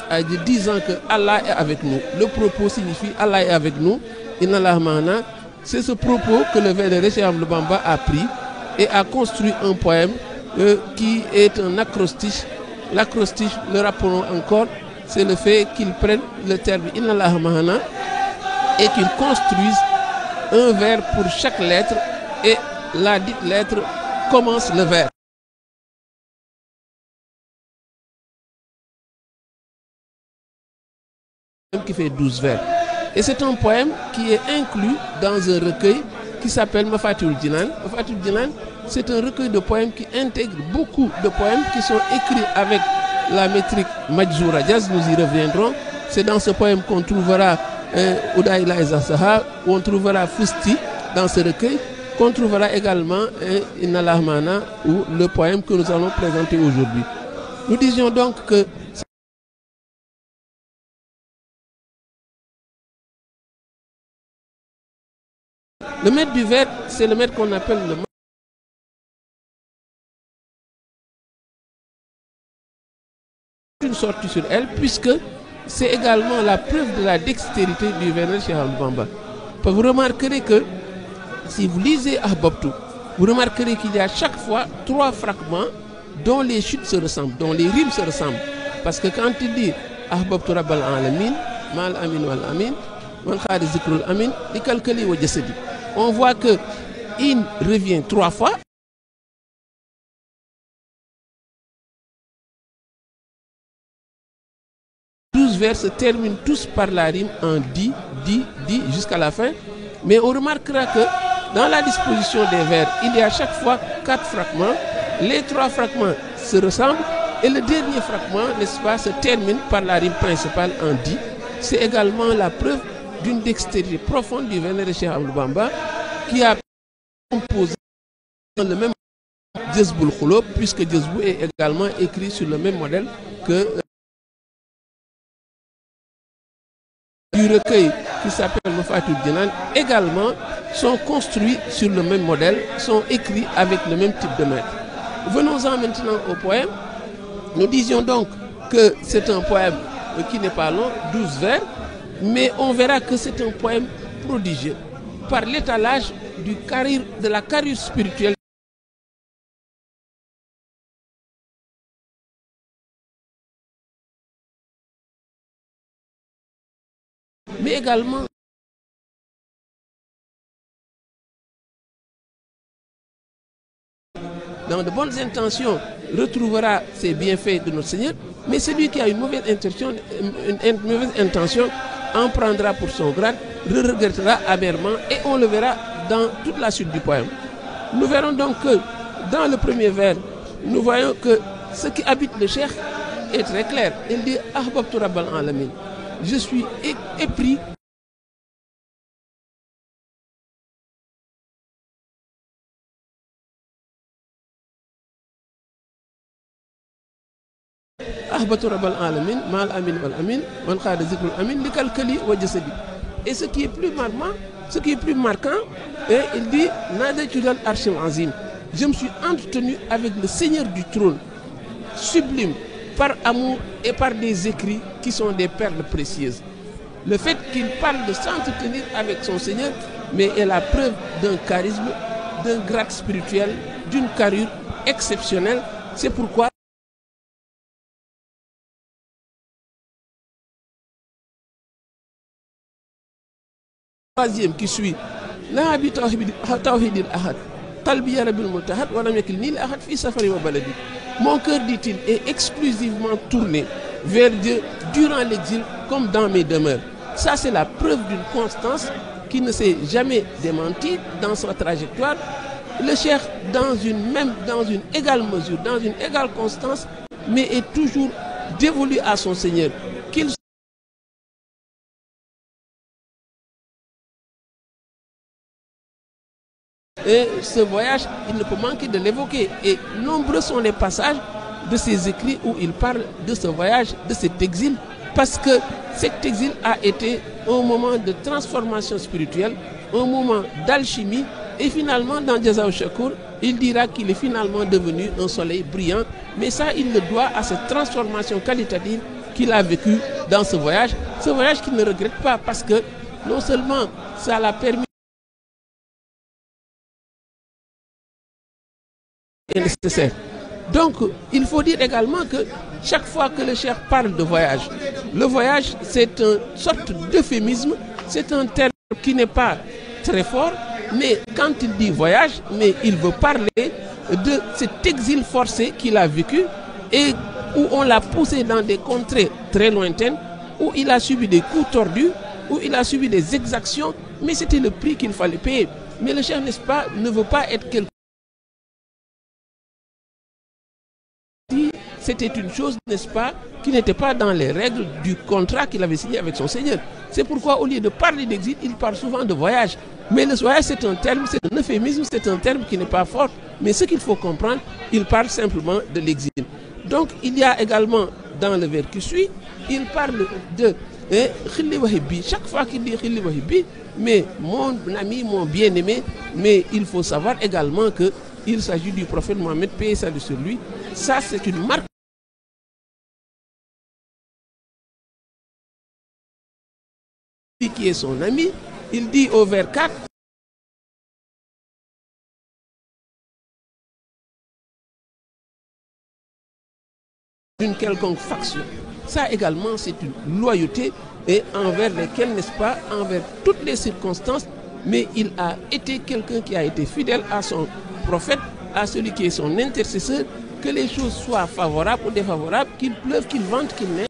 A dit 10 ans que Allah est avec nous. Le propos signifie Allah est avec nous. Inna Allaha Mahana. C'est ce propos que le vénéré Cheikh Ahmadou Bamba a pris et a construit un poème qui est un acrostiche. L'acrostiche, le rappelons encore, c'est le fait qu'il prenne le terme Inna Allaha Mahana et qu'il construise un vers pour chaque lettre et la dite lettre commence le vers. Qui fait 12 vers. Et c'est un poème qui est inclus dans un recueil qui s'appelle Mafatihul Jinan. Mafatihul Jinan, c'est un recueil de poèmes qui intègre beaucoup de poèmes qui sont écrits avec la métrique Majzoura Jaz, nous y reviendrons. C'est dans ce poème qu'on trouvera Oudaïla et Zasaha, où on trouvera Fusti dans ce recueil, qu'on trouvera également Inna Allaha Mahana, ou le poème que nous allons présenter aujourd'hui. Nous disions donc que le maître du vers, c'est le maître qu'on appelle le maître. Une sortie sur elle, puisque c'est également la preuve de la dextérité du vénéré Cheikh Ahmadou Bamba. Vous remarquerez que si vous lisez Ahbabtu, vous remarquerez qu'il y a chaque fois 3 fragments dont les chutes se ressemblent, dont les rimes se ressemblent. Parce que quand il dit Ahbabtu Rabbal Alamin, Mal Amin Wal Amin, Man Khadi Zikrul Amin, Likalkali wa Jasadi, on voit que in revient 3 fois. Vers se terminent tous par la rime en di, jusqu'à la fin. Mais on remarquera que dans la disposition des vers, il y a chaque fois 4 fragments. Les 3 fragments se ressemblent et le dernier fragment, n'est-ce pas, se termine par la rime principale en di. C'est également la preuve d'une dextérité profonde du vénéré Cheikh Ahmadou Bamba qui a composé le même Jazboul Khoulob, puisque Jazbou est également écrit sur le même modèle que du recueil qui s'appelle Mafatul Jinan, également sont construits sur le même modèle, sont écrits avec le même type de maître. Venons-en maintenant au poème. Nous disions donc que c'est un poème qui n'est pas long, 12 vers, mais on verra que c'est un poème prodigieux par l'étalage de la carrure spirituelle. Mais également dans de bonnes intentions retrouvera ces bienfaits de notre Seigneur, mais celui qui a une mauvaise intention en prendra pour son grade, regrettera amèrement, et on le verra dans toute la suite du poème. Nous verrons donc que dans le premier vers, nous voyons que ce qui habite le Cheikh est très clair. Il dit Ahbabtu Rabbal Alamin. Je suis épris Ahbabtu Rabbal Alamin, Mal Amin Wal Amin, Man Khadi Zikrul Amin, Likalkali wa Jasadi. Et ce qui est plus marquant, il dit Nadajulal Arshim Azim. Je me suis entretenu avec le Seigneur du trône, sublime, par amour et par des écrits qui sont des perles précieuses. Le fait qu'il parle de s'entretenir avec son Seigneur, mais est la preuve d'un charisme, d'un grade spirituel, d'une carrure exceptionnelle. C'est pourquoi le troisième qui suit, mon cœur, dit-il, est exclusivement tourné vers Dieu durant l'exil comme dans mes demeures. Ça, c'est la preuve d'une constance qui ne s'est jamais démentie dans sa trajectoire. Le Cheikh, dans une égale mesure, dans une égale constance, mais est toujours dévolu à son Seigneur. Et ce voyage, il ne peut manquer de l'évoquer. Et nombreux sont les passages de ses écrits où il parle de ce voyage, de cet exil, parce que cet exil a été un moment de transformation spirituelle, un moment d'alchimie, et finalement dans Jazaou Shakour, il dira qu'il est finalement devenu un soleil brillant, mais ça il le doit à cette transformation qualitative qu'il a vécue dans ce voyage qu'il ne regrette pas, parce que non seulement ça l'a permis nécessaire. Donc, il faut dire également que chaque fois que le Cheikh parle de voyage, le voyage, c'est une sorte d'euphémisme, c'est un terme qui n'est pas très fort, mais quand il dit voyage, mais il veut parler de cet exil forcé qu'il a vécu et où on l'a poussé dans des contrées très lointaines, où il a subi des coups tordus, où il a subi des exactions, mais c'était le prix qu'il fallait payer. Mais le Cheikh, n'est-ce pas, ne veut pas être quelqu'un. C'était une chose, n'est-ce pas, qui n'était pas dans les règles du contrat qu'il avait signé avec son Seigneur. C'est pourquoi, au lieu de parler d'exil, il parle souvent de voyage. Mais le voyage, c'est un terme, c'est un euphémisme, c'est un terme qui n'est pas fort. Mais ce qu'il faut comprendre, il parle simplement de l'exil. Donc, il y a également, dans le vers qui suit, il parle de Khili Wahibi. Chaque fois qu'il dit Khili Wahibi, mais mon ami, mon bien-aimé, mais il faut savoir également qu'il s'agit du prophète Mohammed, paix et salut sur lui. Ça, c'est une marque qui est son ami. Il dit au vers 4 d'une quelconque faction. Ça également, c'est une loyauté et envers lesquelles, n'est-ce pas, envers toutes les circonstances, mais il a été quelqu'un qui a été fidèle à son prophète, à celui qui est son intercesseur, que les choses soient favorables ou défavorables, qu'il pleuve, qu'il vente, qu'il neige.